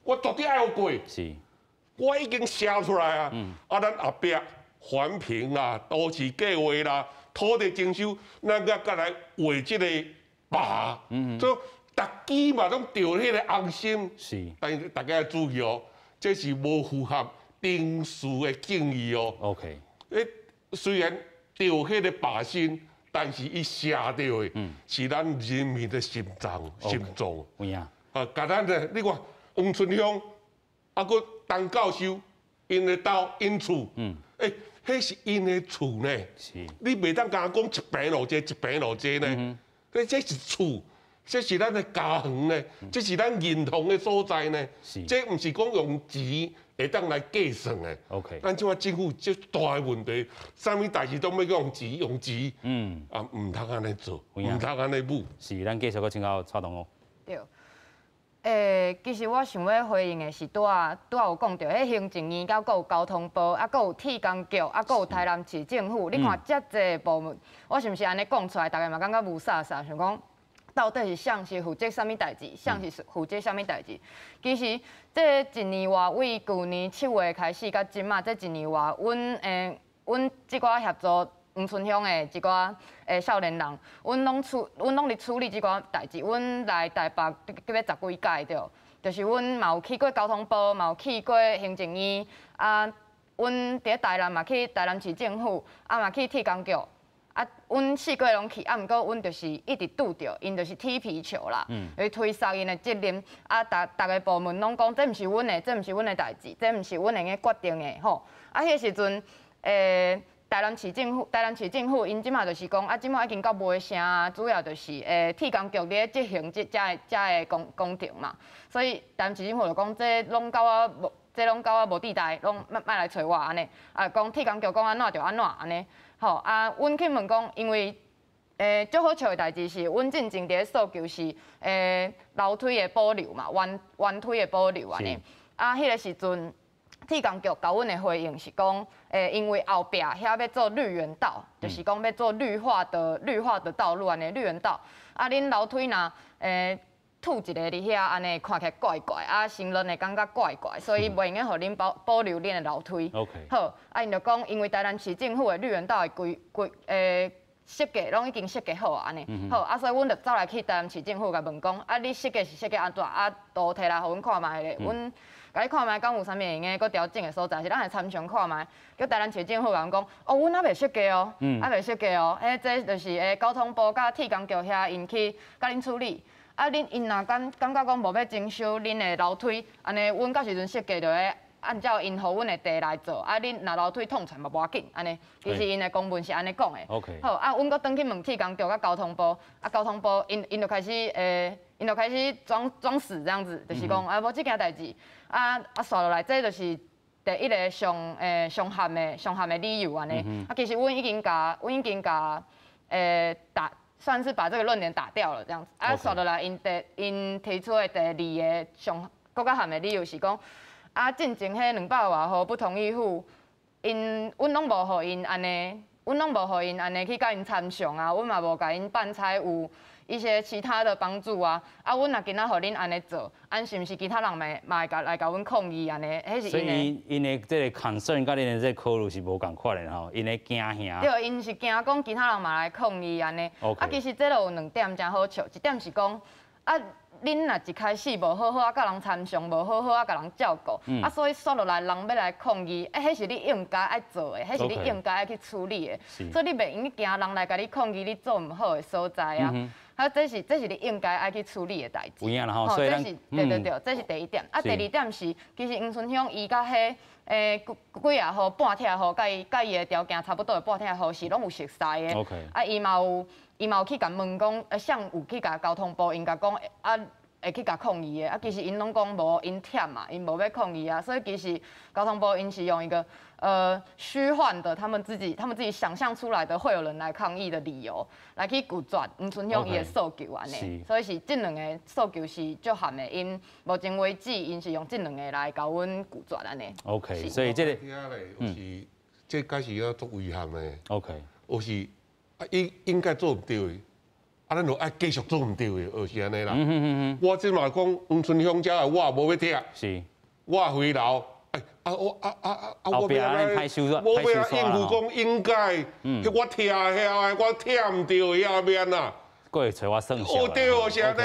我絕對愛予過。我已經射出來啊！啊，咱後壁環評啦、都市計劃啦、土地徵收，咱閣閣來畫這個靶。所以逐支嘛攏著彼个紅心。但是大家要注意哦，這是無符合程序的建議哦。 OK。欸，雖然著彼个靶心。但是伊射著的是咱人民的心臟、心臟。啊，共咱的，你看黃春香，啊，閣陳教授，𪜶的兜𪜶厝，欸，彼是𪜶的厝呢。你袂當共我講一平偌濟，一平偌濟呢？這是厝，這是咱的家園呢，這是咱認同的所在呢。這毋是講用錢會當來計算的。 OK，咱這馬政府這大的問題，啥物代誌攏欲用錢用錢，啊，毋通按呢做，毋通按呢舞。是，咱繼續閣請教蔡同學。對。欸，其實我想欲回應的是，拄仔拄仔有講著，彼行政院佮閣有交通部，啊，閣有鐵工局，啊，閣有台南市政府。你看遮濟部門，我是毋是按呢講出來，大家嘛感覺霧煞煞，想講到底是誰是負責啥物代誌，誰是負責啥物代誌？其實這一年外，為舊年7月開始到這馬，這一年外，阮欸，阮這寡協助黃春香的這寡欸少年人，阮攏佇處理這寡代誌。阮來台北閣欲十幾屆對，就是阮嘛有去過交通部，嘛有去過行政院，啊，阮佇咧台南嘛去台南市政府，啊嘛去鐵工局。啊，阮四界攏去，啊，毋過阮就是一直拄著，𪜶就是踢皮球啦，去推捒𪜶的責任。啊，逐逐个部門攏講，這毋是阮的，這毋是阮的代誌，這毋是阮會用得決定的吼。啊，彼個時陣，欸，台南市政府𪜶這馬就是講，啊，這馬已經到尾聲啊，主要就是欸，鐵工局佇咧執行這遮的遮的工工程嘛。所以台南市政府就講，這攏佮我無，這攏佮我無佇代，攏莫莫來揣我按呢。啊，講鐵工局講按怎就按怎按呢。吼啊！阮去問講，因為欸，足好笑的代誌是，阮進前佇咧訴求是欸樓梯的保留嘛，彎彎梯的保留按呢。啊，彼个時陣，鐵工局共阮的回應是講，欸，因為後壁遐欲做綠園道，就是講欲做綠化的道路按呢，綠園道。啊，恁樓梯若欸凸一个佇遐，按呢看起來怪怪，啊，行人會感覺怪怪，所以袂用得予恁保保留恁的樓梯。 好，啊，𪜶就講，因為台南市政府的綠園道的規規欸設計攏已經設計好啊，按呢。好，啊，所以阮就走來去台南市政府共問講，啊，你設計是設計按怎？啊，圖提來予阮看覓咧，阮共你看覓，敢有啥物會用得閣調整的所在？是咱來參詳看覓。叫台南市政府共阮講，哦，阮猶未設計哦，猶未設計哦，彼這就是欸交通部佮鐵工局遐𪜶去共恁處理。啊，恁𪜶若感感覺講無欲徵收恁的樓梯，按呢，阮到時陣設計就會按照𪜶予阮的地來做。啊，恁若樓梯挵出來嘛無要緊，按呢，其實𪜶的公文是按呢講的。 OK。好，啊，阮閣轉去問鐵工局佮交通部，啊，交通部𪜶𪜶就開始欸。𪜶就開始裝裝死這樣子，就是講啊無這件代誌，啊啊紲落來，這就是第一个上欸上合的上合的理由按呢。啊，其實阮已經共阮已經共欸打，算是把這個論點打掉了這樣子。啊，紲落來，𪜶第𪜶提出的第二个上閣較合的理由是講，啊，進前彼兩百外戶不同意戶，𪜶阮攏無予𪜶按呢，阮攏無予𪜶按呢去共𪜶參詳啊，阮嘛無共𪜶辦拆有一些其他的幫助啊，啊，阮若今仔予恁按呢做，按是毋是其他人嘛嘛會共來共阮抗議按呢？彼是所以𪜶的這个 concern 佮恁的這个考慮是無仝款的吼，𪜶的驚嚇。對，𪜶是驚講其他人嘛來抗議按呢。啊，其實這就有兩點誠好笑，一點是講啊，恁若一開始無好好啊，佮人參詳，無好好啊，共人照顧，啊，所以煞落來人欲來抗議，欸，彼是你應該愛做的，彼是你應該愛去處理的，所以你袂用驚人來共你抗議，你做毋好的所在啊。啊，這是這是你應該愛去處理的代誌。有影啦吼，所以這是對對對，這是第一點。啊，第二點是，其實黃春香伊佮彼欸幾幾仔戶半拆戶，佮伊佮伊的條件差不多的半拆戶是攏有熟似的。啊，伊嘛有伊嘛有去共問講，誰有去共交通部𪜶共講啊，會去共抗議的。啊，其實𪜶攏講無，𪜶忝嘛，𪜶無欲抗議啊。所以其實交通部𪜶是用一個虛幻的，他們自己想象出來的會有人來抗議的理由，來去拒絕黃春香伊的訴求按呢。所以是這兩個訴求是足合的，𪜶目前為止𪜶是用這兩個來共阮拒絕按呢。 OK，所以這个，嗯，這該是要足遺憾的。 OK，就是啊，應應該做毋對的，啊，咱就愛繼續做毋對的，就是按呢啦。我這嘛講黃春香遮的，我也無欲拆。我回流。啊我啊啊啊啊！我欲按呢，我欲按應付講應該，我拆遐的，我拆毋著遐面啊。閣會揣我算數。哦對哦，是按呢，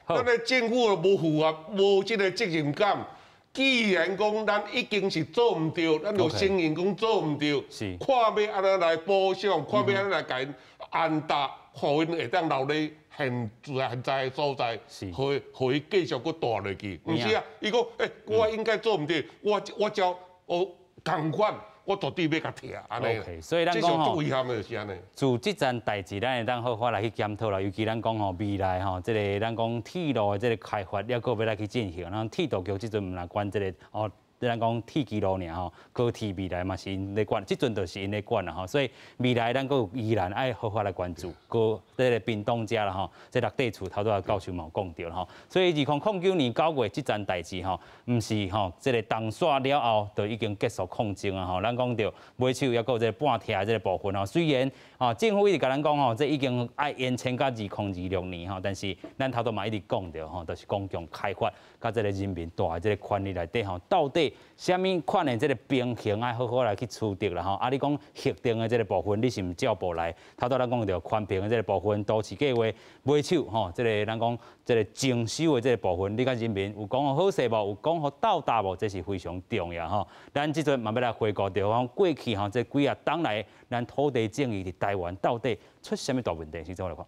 咱的政府無符合，無這个責任感。既然講咱已經是做毋著，咱就承認講做毋著，看欲按怎來補償，看欲按怎來共𪜶安搭，予𪜶會當留咧現現在的所在，予予伊繼續閣蹛落去。毋是啊，伊講欸，我應該做毋著，我我照我仝款，我絕對欲共拆按呢。 OK，所以咱講吼，足遺憾的就是按呢。自這件代誌，咱會當好好來去檢討啦。尤其咱講吼，未來吼，這个咱講鐵路的這个開發，猶閣欲來去進行。咱鐵道局這陣毋若管這个哦。咱講鐵支路爾吼，高鐵未來嘛是𪜶咧管，這陣就是𪜶咧管啦吼，所以未來咱閣有依然愛好好來關注高這个屏東遮啦吼，這綠地厝頭拄仔教授嘛有講著啦吼，所以2009年9月這件代誌吼，毋是吼，這个東線了後就已經結束抗爭啊吼，咱講著尾手猶閣有這个半拆這个部分吼，雖然吼政府一直共咱講吼，這已經愛延簽到2026年吼，但是咱頭拄嘛一直講著吼，就是公共開發佮這个人民蹛的這个權利內底吼，到底啥物款的這个平衡愛好好來去取得啦吼？啊，你講核定的這个部分，你是毋照步來？頭拄咱講著寬頻的這个部分，都市計劃尾手吼，這个咱講這个徵收的這个部分，你佮人民有講好勢無？有講予鬥搭無？這是非常重要吼。咱這陣嘛欲來回顧著講過去吼，這幾仔冬來，咱土地爭議佇台灣到底出啥物大問題？先做來看。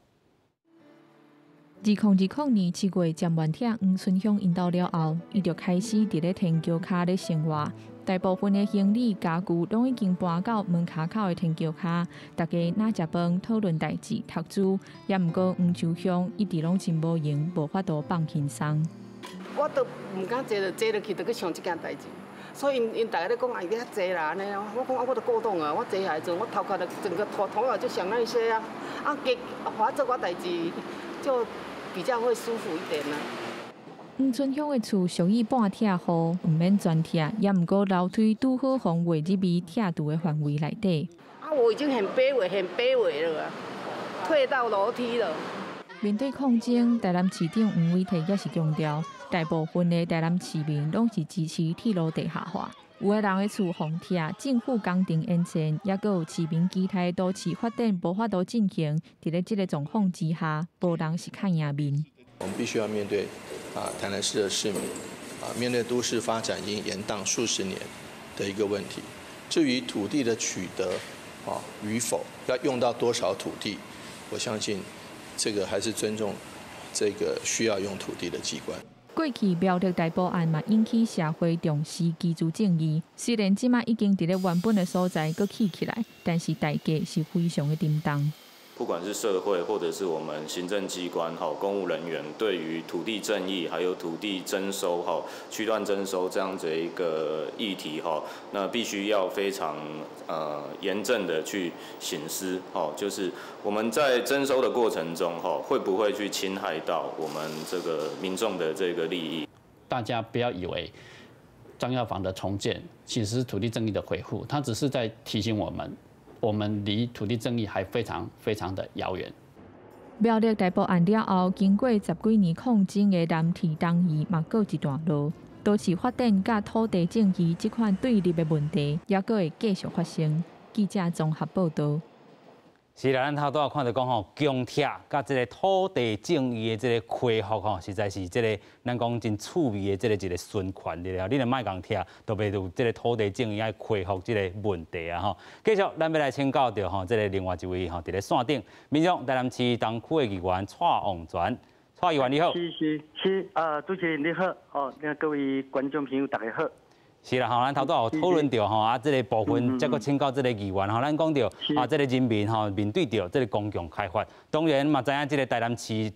2020年7月，尖元拆黃春香𪜶兜了後，伊就開始佇咧天橋跤咧生活。大部分的行李家具攏已經搬到門跤口的天橋跤。大家若食飯、討論代誌、讀書，也毋過黃秋香一直攏真無閒，無法度放輕鬆。我都毋敢坐，就坐落去，就閣想這件代誌。所以𪜶𪜶逐家咧講啊，伊咧遐坐啦，按呢，我講啊，我都過動啊，我坐下來陣，我頭殼就整個頭頭腦就想那些啊，啊，給我做我代誌就比較會舒服一點啦。黃春香的厝屬於半拆戶，毋免全拆，也毋過樓梯拄好予劃入去拆除的範圍內底。啊，我已經很卑微，很卑微了，退到樓梯了。面對抗爭，台南市長黃偉哲也是強調，大部分的台南市民攏是支持鐵路地下化。有的人的厝予拆，政府工程延遲，抑閣有市民期待都市發展無法度進行。佇咧這个狀況之下，無人是較贏面。我們必須要面對啊，台南市的市民啊，面對都市發展已經延宕數十年的一個問題。至於土地的取得啊與否，要用到多少土地，我相信這個還是尊重這個需要用土地的機關。過去苗栗大埔案嘛引起社會重視居住正義，雖然這馬已經佇咧原本的所在閣起起來，但是代價是非常的沉重。不管是社會或者是我們行政機關哈，公務人員對於土地正義還有土地徵收哈、區段徵收這樣子一個議題哈，那必須要非常嚴正的去省思哈，就是我們在徵收的過程中哈，會不會去侵害到我們這個民眾的這個利益？大家不要以為張藥房的重建其實是土地正義的恢復，它只是在提醒我們，我們離土地正義還非常非常的遙遠。苗栗大埔案了後，經過十幾年抗爭的南鐵東移嘛告一段落。都市發展佮土地正義這款對立的問題，猶閣會繼續發生。記者綜合報道。是啦，咱頭拄仔看著講吼，強拆佮這个土地正義的這个恢復吼，實在是這个咱講真趣味的這个一个循環的啦。你若莫共拆，就袂有這个土地正義愛恢復這个問題啊吼。繼續，咱欲來請教著吼，這个另外一位吼，佇咧線頂，民眾台南市東區的議員蔡旺全，蔡議員你好。是是是，主持人你好，哦，各位觀眾朋友大家好。是啦，吼，咱頭拄有討論著吼，啊，這个部分，才閣請教這个議員吼，咱講著啊，這个人民吼面對著這个公共開發，當然嘛知影這个台南市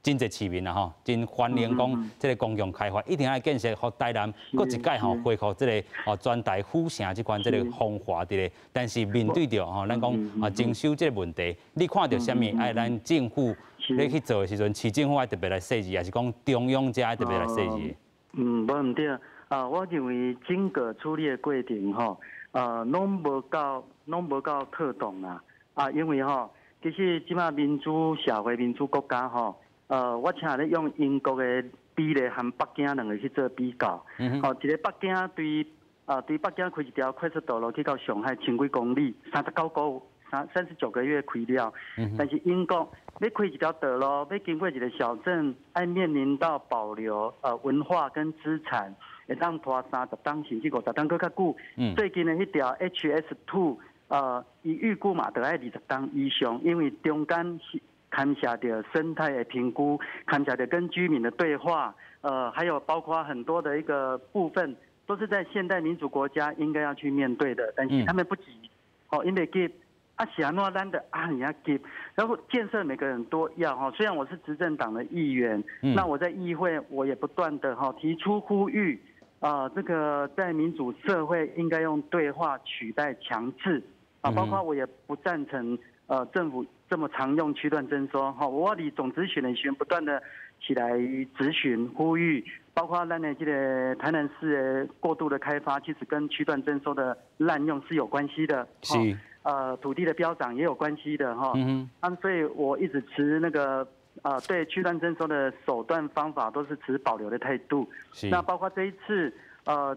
真濟市民啦吼，真歡迎講這个公共開發，一定愛建設，予台南閣一擺吼恢復這个哦全台府城這款這个風華佇咧。但是面對著吼，咱講啊徵收這个問題，你看著啥物？愛咱政府咧去做的時陣，市政府愛特別來細緻，抑是講中央遮愛特別來細緻？嗯，無毋對。啊，我認為整個處理的過程吼，攏無夠，攏無夠妥當啦。啊，因為吼，其實這馬民主社會、民主國家吼，我請咧用英國的比例和北京兩个去做比較。吼，一个北京對啊，對北京開一條快速道路去到上海千幾公里，39個39個月開了。但是英國欲開一條道路，欲經過一个小鎮，愛面臨到保留文化跟資產。會當拖30冬甚至50冬閣較久。最近的彼條 HS2，伊預估嘛，著愛20冬以上，因為中間是牽涉著生態的評估，牽涉著跟居民的對話，還有包括很多的一個部分，都是在現代民主國家應該要去面對的，但是他們不急，哦，因為急，啊是按怎咱著按呢急，然後建設每個人都要哈，雖然我是執政黨的議員，那我在議會我也不斷的哈提出呼籲。啊，這個在民主社會應該用對話取代強制啊，包括我也不贊成政府這麼常用區段徵收哈。我佇總質詢的時陣不斷的起來質詢呼籲，包括咱的這个台南市的過度的開發，其實跟區段徵收的濫用是有關係的。是。土地的飆漲也有關係的哈。啊，所以我一直持那個。對區段徵收的手段方法都是持保留的態度。那包括這一次，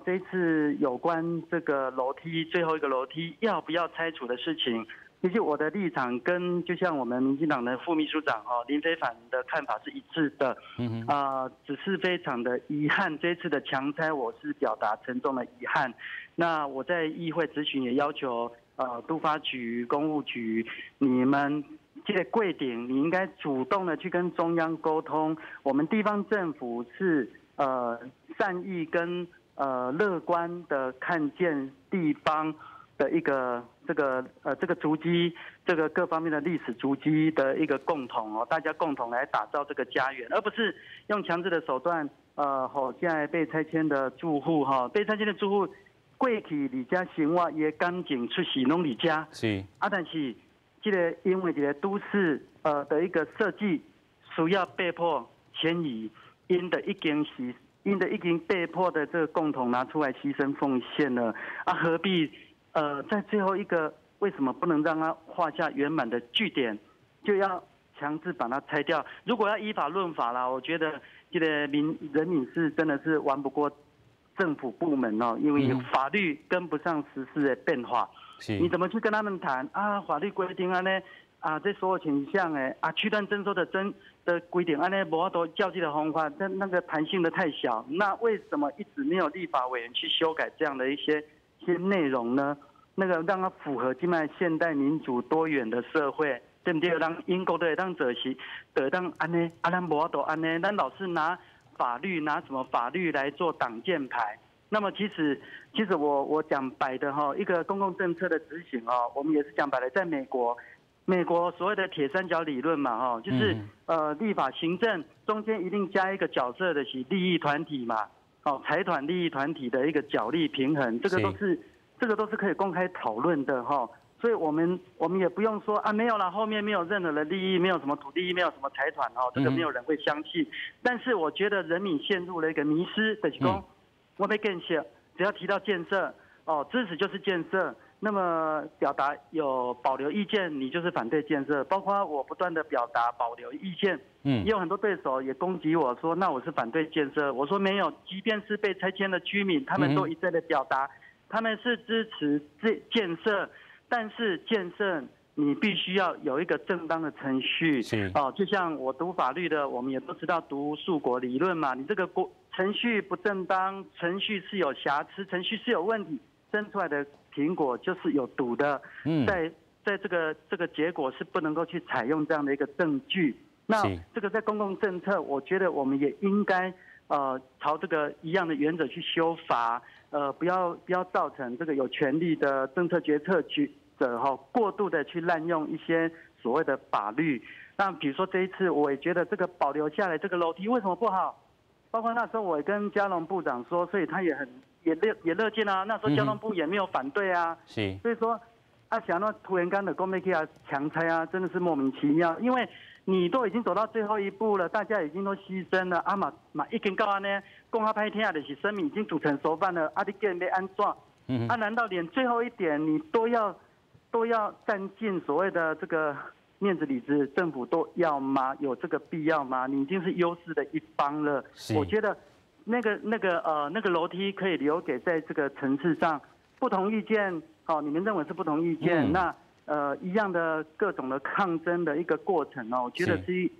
這一次有關這個樓梯最後一個樓梯要不要拆除的事情，其實我的立場跟就像我們民進黨的副秘書長哦林飛帆的看法是一致的。只是非常的遺憾，這一次的強拆我是表達沉重的遺憾。那我在議會質詢也要求，都發局、工務局，你們。這个過程，你應該主動的去跟中央溝通。我們地方政府是善意跟樂觀的看見地方的一個這個足跡，這個各方面的歷史足跡的一個共同哦，大家共同來打造這個家園，而不是用強制的手段。好，現在被拆遷的住戶哈，被拆遷的住戶過去佇遮生活，伊的感情出世攏佇遮。是。啊，但是。這个因為這个都市的一個設計，需要被迫遷移，𪜶的已經是𪜶的已經被迫的這個共同拿出來犧牲奉獻了，啊，何必在最後一個為什麼不能讓它畫下圓滿的句點，就要強制把它拆掉？如果要依法論法啦，我覺得這个民人民是真的是玩不過政府部門哦，因為法律跟不上時事的變化。你怎麼去跟他們談啊？法律規定按呢啊，這所有傾向的啊，區段徵收的徵的規定按呢，無法度照這个方法，但那個彈性的太小。那為什麼一直沒有立法委員去修改這樣的一些些內容呢？那個讓它符合這馬現代民主多元的社會，對不對？讓英國都會當做是，會當按呢，啊，咱無法度按呢，咱老是拿法律拿什麼法律來做擋箭牌。那麼其實我講白的哈，一個公共政策的執行哦，我們也是講白的，在美國，美国所谓的铁三角理论嘛，哈，就是立法、行政中间一定加一个角色的是利益团体嘛，哦，财团利益团体的一个角力平衡，这个都是可以公开讨论的哈。所以我们也不用说啊，没有了，后面没有任何的利益，没有什么土地，没有什么财团哦，这个没有人会相信。但是我觉得人民陷入了一个迷思，就是讲我欲建设，只要提到建设，哦，支持就是建设。那么表达有保留意见，你就是反对建设。包括我不断的表达保留意见，也有很多对手也攻击我说，那我是反对建设。我说没有，即便是被拆迁的居民，他们都一再的表达，他们是支持这建设，但是建设你必须要有一个正当的程序。哦，就像我读法律的，我们也都知道读树国理论嘛，你这个过程序不正当，程序是有瑕疵，程序是有问题，生出来的苹果就是有毒的，在这个结果是不能够去采用这样的一个证据。那这个在公共政策，我觉得我们也应该朝这个一样的原则去修法，不要造成这个有权力的政策决策者哈过度的去滥用一些所谓的法律。那比如说这一次，我也觉得这个保留下来这个楼梯为什么不好？包括那时候我也跟交通部长说，所以他也很也乐见啊。那时候交通部也没有反对啊。所以说，啊，想到突然间的讲欲去予强拆啊，真的是莫名其妙。因为你都已经走到最后一步了，大家已经都牺牲了，啊嘛嘛已经到按呢，讲较歹听就是生米已经煮成熟饭了，啊你阁欲按怎？啊难道连最后一点你都要占尽所谓的这个面子里子，政府都要吗？有这个必要吗？你已经是优势的一方了。我觉得那个楼梯可以留给在这个城市上不同意见，哦，你们认为是不同意见，那一样的各种的抗争的一个过程哦，我觉得是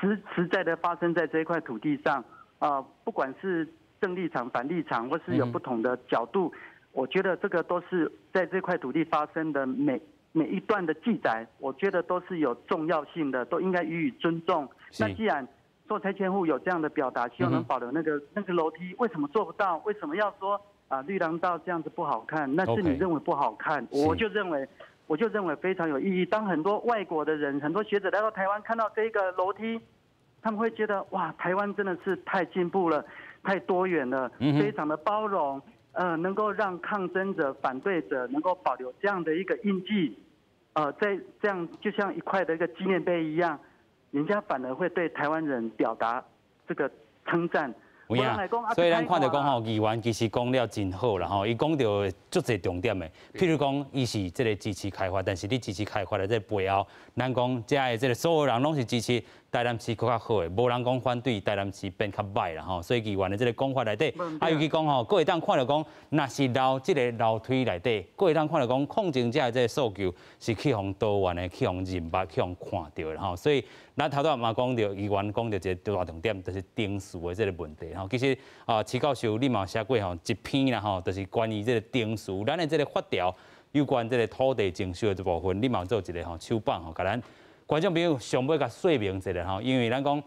实实在的发生在这一块土地上啊，不管是正立场、反立场，或是有不同的角度，我觉得这个都是在这块土地发生的每一段的记载，我觉得都是有重要性的，都应该予以尊重。那既然受拆迁户有这样的表达，希望能保留那个楼梯，为什么做不到？为什么要说啊绿廊道这样子不好看？那是你认为不好看，我就认为非常有意义。当很多外国的人、很多学者来到台湾，看到这个楼梯，他们会觉得哇，台湾真的是太进步了，太多元了，非常的包容。能够让抗争者、反对者能够保留这样的一个印记，在这样就像一块的一个纪念碑一样，人家反而会对台湾人表达这个称赞。有影，所以咱看著講吼，議員其實講了真好啦吼，伊講著足濟重點的，譬如講，伊是這個支持開發，但是你支持開發的這個背後，咱講遮的這個所有人攏是支持台南市閣較好的，無人講反對台南市變較䆀啦吼。所以議員的這個講法內底，啊，尤其講吼，閣會當看著講，若是留這個樓梯內底，閣會當看著講，抗爭者的這個訴求是去予多元的，去予認捌，去予看著的吼。所以咱頭拄嘛講著，議員講著一個大重點，就是程序的這個問題吼。其實啊，徐教授你嘛有寫過吼一篇啦吼，就是關於這個程序，咱的這個法條有關這個土地徵收的這部分，你嘛有做一個吼手板吼，共咱觀眾朋友上尾共說明一下吼，因為咱講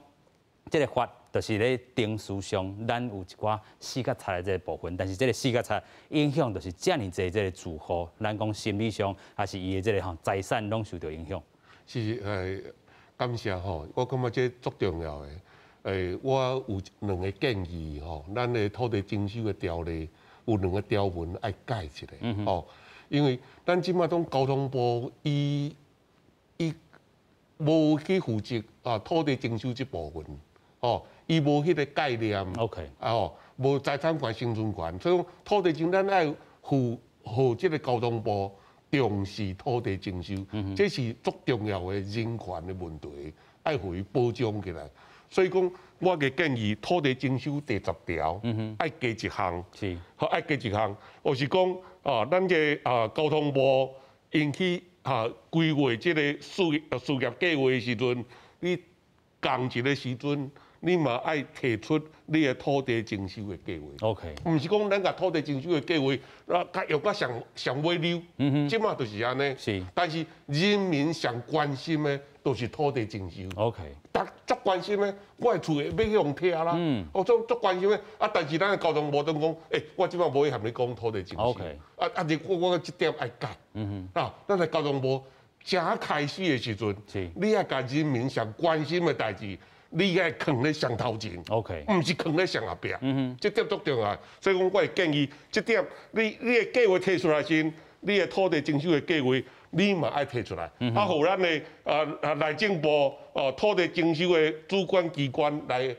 這個法就是咧程序上，咱有一寡死角賊的這個部分，但是這個死角賊影響就是遮爾濟這個住戶，咱講心理上還是伊的這個吼財產攏受著影響。是感謝吼，我感覺這足重要的。我有兩個建議吼，咱的土地徵收的條例有兩個條文愛改一下吼，因為咱這擺講交通部伊無去負責啊土地徵收這部分，吼，伊無彼個概念啊吼，無財產權、生存權，所以講土地徵咱愛負予這個交通部重視土地徵收，這是足重要的人權的問題，愛予伊保障起來。所以講，我的建議，土地徵收第十條，愛加一項，好愛加一項，就是講啊，咱這啊交通部𪜶去啊規劃這個事業計劃的時陣，你仝一个時陣，你嘛愛提出你的土地徵收的計劃。 毋是講咱共土地徵收的計劃啊，共用甲上上尾溜，這馬就是按呢。但是人民上關心的，就是土地徵收。 逐足關心的，我的厝會欲予人拆啦。我足足關心的，啊，但是咱的交通部長講，我這馬無欲佮你講土地徵收。啊啊，你我這點愛改。啊，咱的交通部正开始的时阵，你爱共人民上关心的代志，你爱囥咧上头前，OK，毋是囥咧上后壁。这点足重要。所以讲，我会建议这点，你的计划提出来时，你的土地征收的计划，你嘛爱提出来，啊，予咱的内政部哦土地征收的主管机关来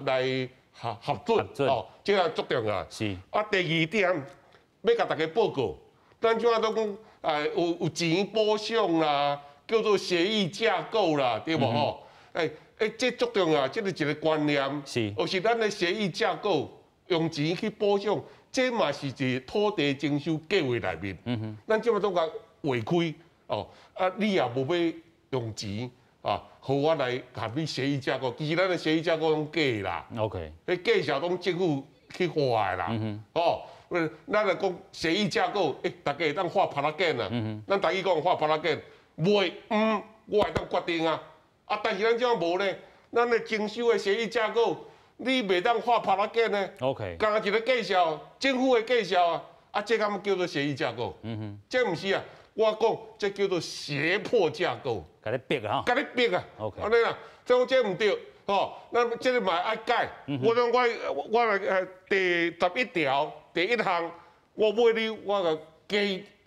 来核准哦，这个足重要。是。啊，第二点欲共大家报告，咱这马都讲有钱补偿啦，叫做协议架构啦，对无吼？这足重要，这个一个观念。是。就是咱的协议架构用钱去补偿，这嘛是一个土地征收计划内面。咱这马总共划开哦，啊，你也无欲用钱啊，予我来共你协议架构。其实咱的协议架构拢假的啦。OK。彼假设拢政府去画的啦。哦，咱来讲协议架构，大家会当画拍仔键啊。咱台语讲画拍仔键，袂，我会当决定啊。啊，但是咱这无呢，咱的征收的协议架构，你袂当画拍仔键呢。OK。干焦一个介绍，政府的介绍啊，啊，这敢叫做协议架构？这毋是啊。我讲这叫做胁迫架构，共你逼啊，共你逼啊。OK，按呢啦，这这毋对，吼，咱这个嘛爱改。我讲我来第11条第1项，我买你我共加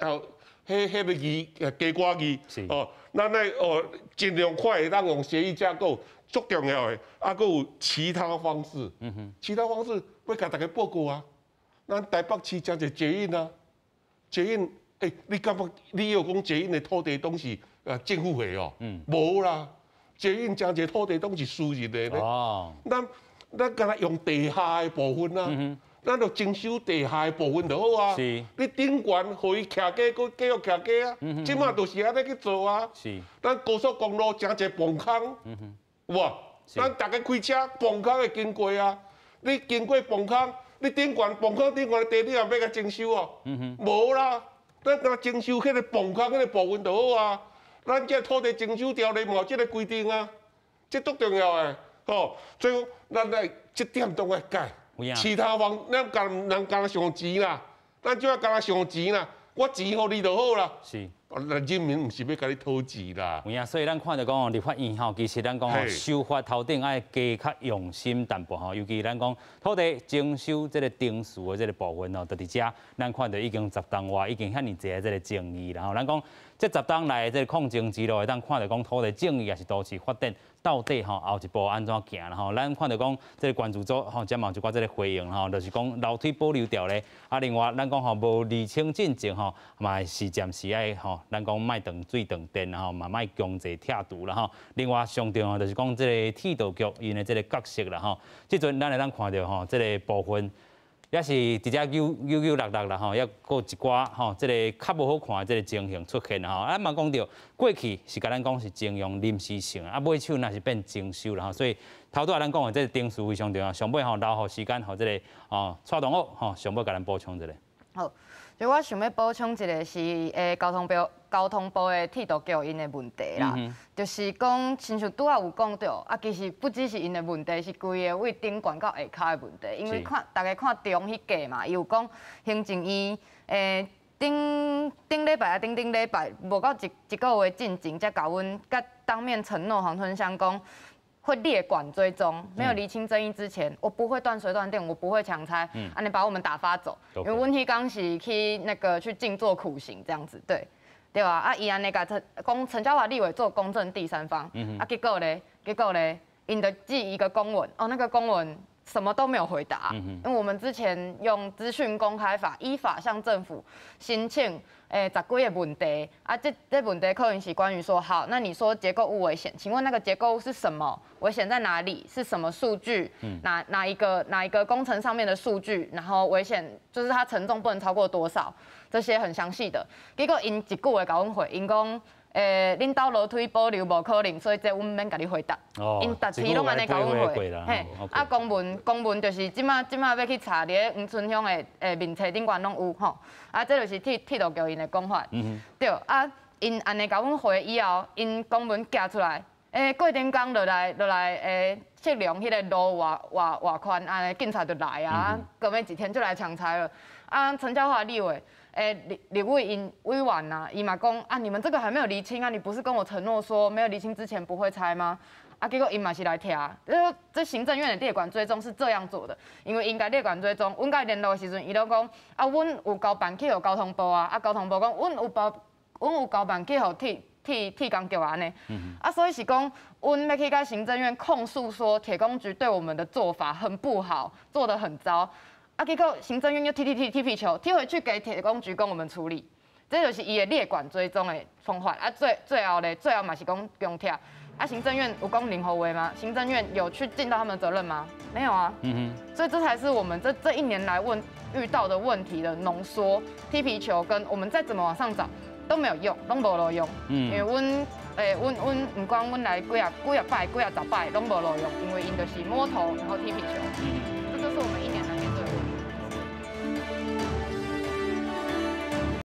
哦，彼个字加寡字，哦，咱来哦尽量快会当用协议架构，足重要的，啊，阁有其他方式，其他方式欲共大家报告啊。咱台北市真济捷运啊，捷运。你感觉你有讲捷运的土地拢是政府的哦？无啦，捷运真济土地拢是私人的呢。哦，咱干焦用地下的部分啊，咱就征收地下的部分就好啊。是，你顶悬予伊徛价，阁继续徛价啊。这马就是按呢去做啊。是，咱高速公路真济崩空，有无？咱逐家开车崩空会经过啊。你经过崩空，你顶悬崩空顶悬的地，你也欲共征收哦？无啦。咱干焦征收彼个崩空彼个部分就好啊。咱这土地征收条例嘛有这个规定啊，这足重要的吼。所以讲，咱来这点都爱改。其他方，咱干人干焦上钱啦，咱这干焦上钱啦，我钱予你就好啦。是。咱人民毋是欲共你讨钱啦。有影，所以咱看著讲哦，立法院吼，其实咱讲吼，修法头顶爱加较用心淡薄吼，尤其咱讲土地征收这个程序的这个部分哦，就伫遮，咱看著已经10冬外，已经遐尔济这个争议啦吼。咱讲这10冬来这个抗争之路，会当看著讲土地正义抑是都市发展到底吼后一步按怎行啦吼。咱看著讲这个关注组吼，遮嘛有一寡这个回应吼，就是讲楼梯保留条例，啊，另外咱讲吼无厘清进程吼，嘛是暂时爱吼。咱讲莫断水断电吼，嘛莫强制拆除啦吼。另外上重要就是讲这个铁道局𪜶的这个角色啦吼。这阵咱会当看著吼，这个部分也是伫遮扭扭扭落落啦吼，犹阁有一寡吼，这个较无好看的这个情形出现啦吼。啊嘛讲著过去是共咱讲是征用临时性，啊尾手若是变征收啦吼。所以头拄仔咱讲的这个程序非常重要，上尾吼留予时间予这个哦蔡同学吼上尾共咱补充一下。好。就我想欲补充一个是，交通部的铁道局𪜶的问题啦，就是讲，亲像拄仔有讲著，啊，其实不只是𪜶的问题，是规个位顶悬到下跤的问题。因为看大家看中彼个嘛，伊有讲行政院，顶顶礼拜啊，顶顶礼拜，无到一个月进前，才共阮佮当面承诺黄春香讲。会列管追踪，没有厘清争议之前，我不会断水断电，我不会强拆，啊，你把我们打发走，因为阮彼工是去那个去静坐苦行这样子，对，对吧？啊，伊按呢共陈讲陈椒华立委做公正第三方，啊，结果咧，𪜶就寄一个公文，哦，那个公文什么都没有回答，因为我们之前用资讯公开法依法向政府申请。10几个问题啊，这问题可能是关于说，好，那你说结构物危险，请问那个结构物是什么？危险在哪里？是什么数据？哪一个工程上面的数据？然后危险就是它承重不能超过多少？这些很详细的。结果𪜶一句话共阮回，𪜶讲，恁兜楼梯保留无可能，所以这阮免共你回答。𪜶逐次拢按呢共阮回。嘿，啊，公文就是这马欲去查伫咧黄春香的面册顶悬拢有吼。啊，这就是铁道局𪜶的讲法。对，啊，𪜶按呢共阮回以后，𪜶公文寄出来，过顶工落来，测量彼个路偌宽，按呢警察就来啊，过欲几天就来强拆了。啊，陳椒華立委，立委𪜶委員呐，伊嘛講啊，你們這個還沒有釐清啊，你不是跟我承諾說沒有釐清之前不會拆嗎？啊，結果𪜶嘛是來拆，這行政院的列管追蹤是這樣做的，因為𪜶共列管追蹤，阮共聯絡的時陣，伊攏講啊，阮有交辦去予交通部啊，啊，交通部講阮有交辦去予鐵工局按呢，啊，所以是講，阮欲去共行政院控訴說鐵工局對我們的做法很不好，做得很糟，啊，結果行政院又踢踢踢踢皮球，踢回去給鐵工局跟我們處理，這就是伊的列管追蹤的方法，啊，最後咧，最後嘛是講強拆。啊，行政院有講任何話嗎？行政院有去盡到他們的責任嗎？沒有啊。所以這才是我們這一年來遇到的問題的濃縮。踢皮球跟我們再怎麼往上找都沒有用，攏無路用。因為阮毋管阮來幾啊幾啊擺幾啊十擺，攏無路用，因為𪜶就是摸頭然後踢皮球。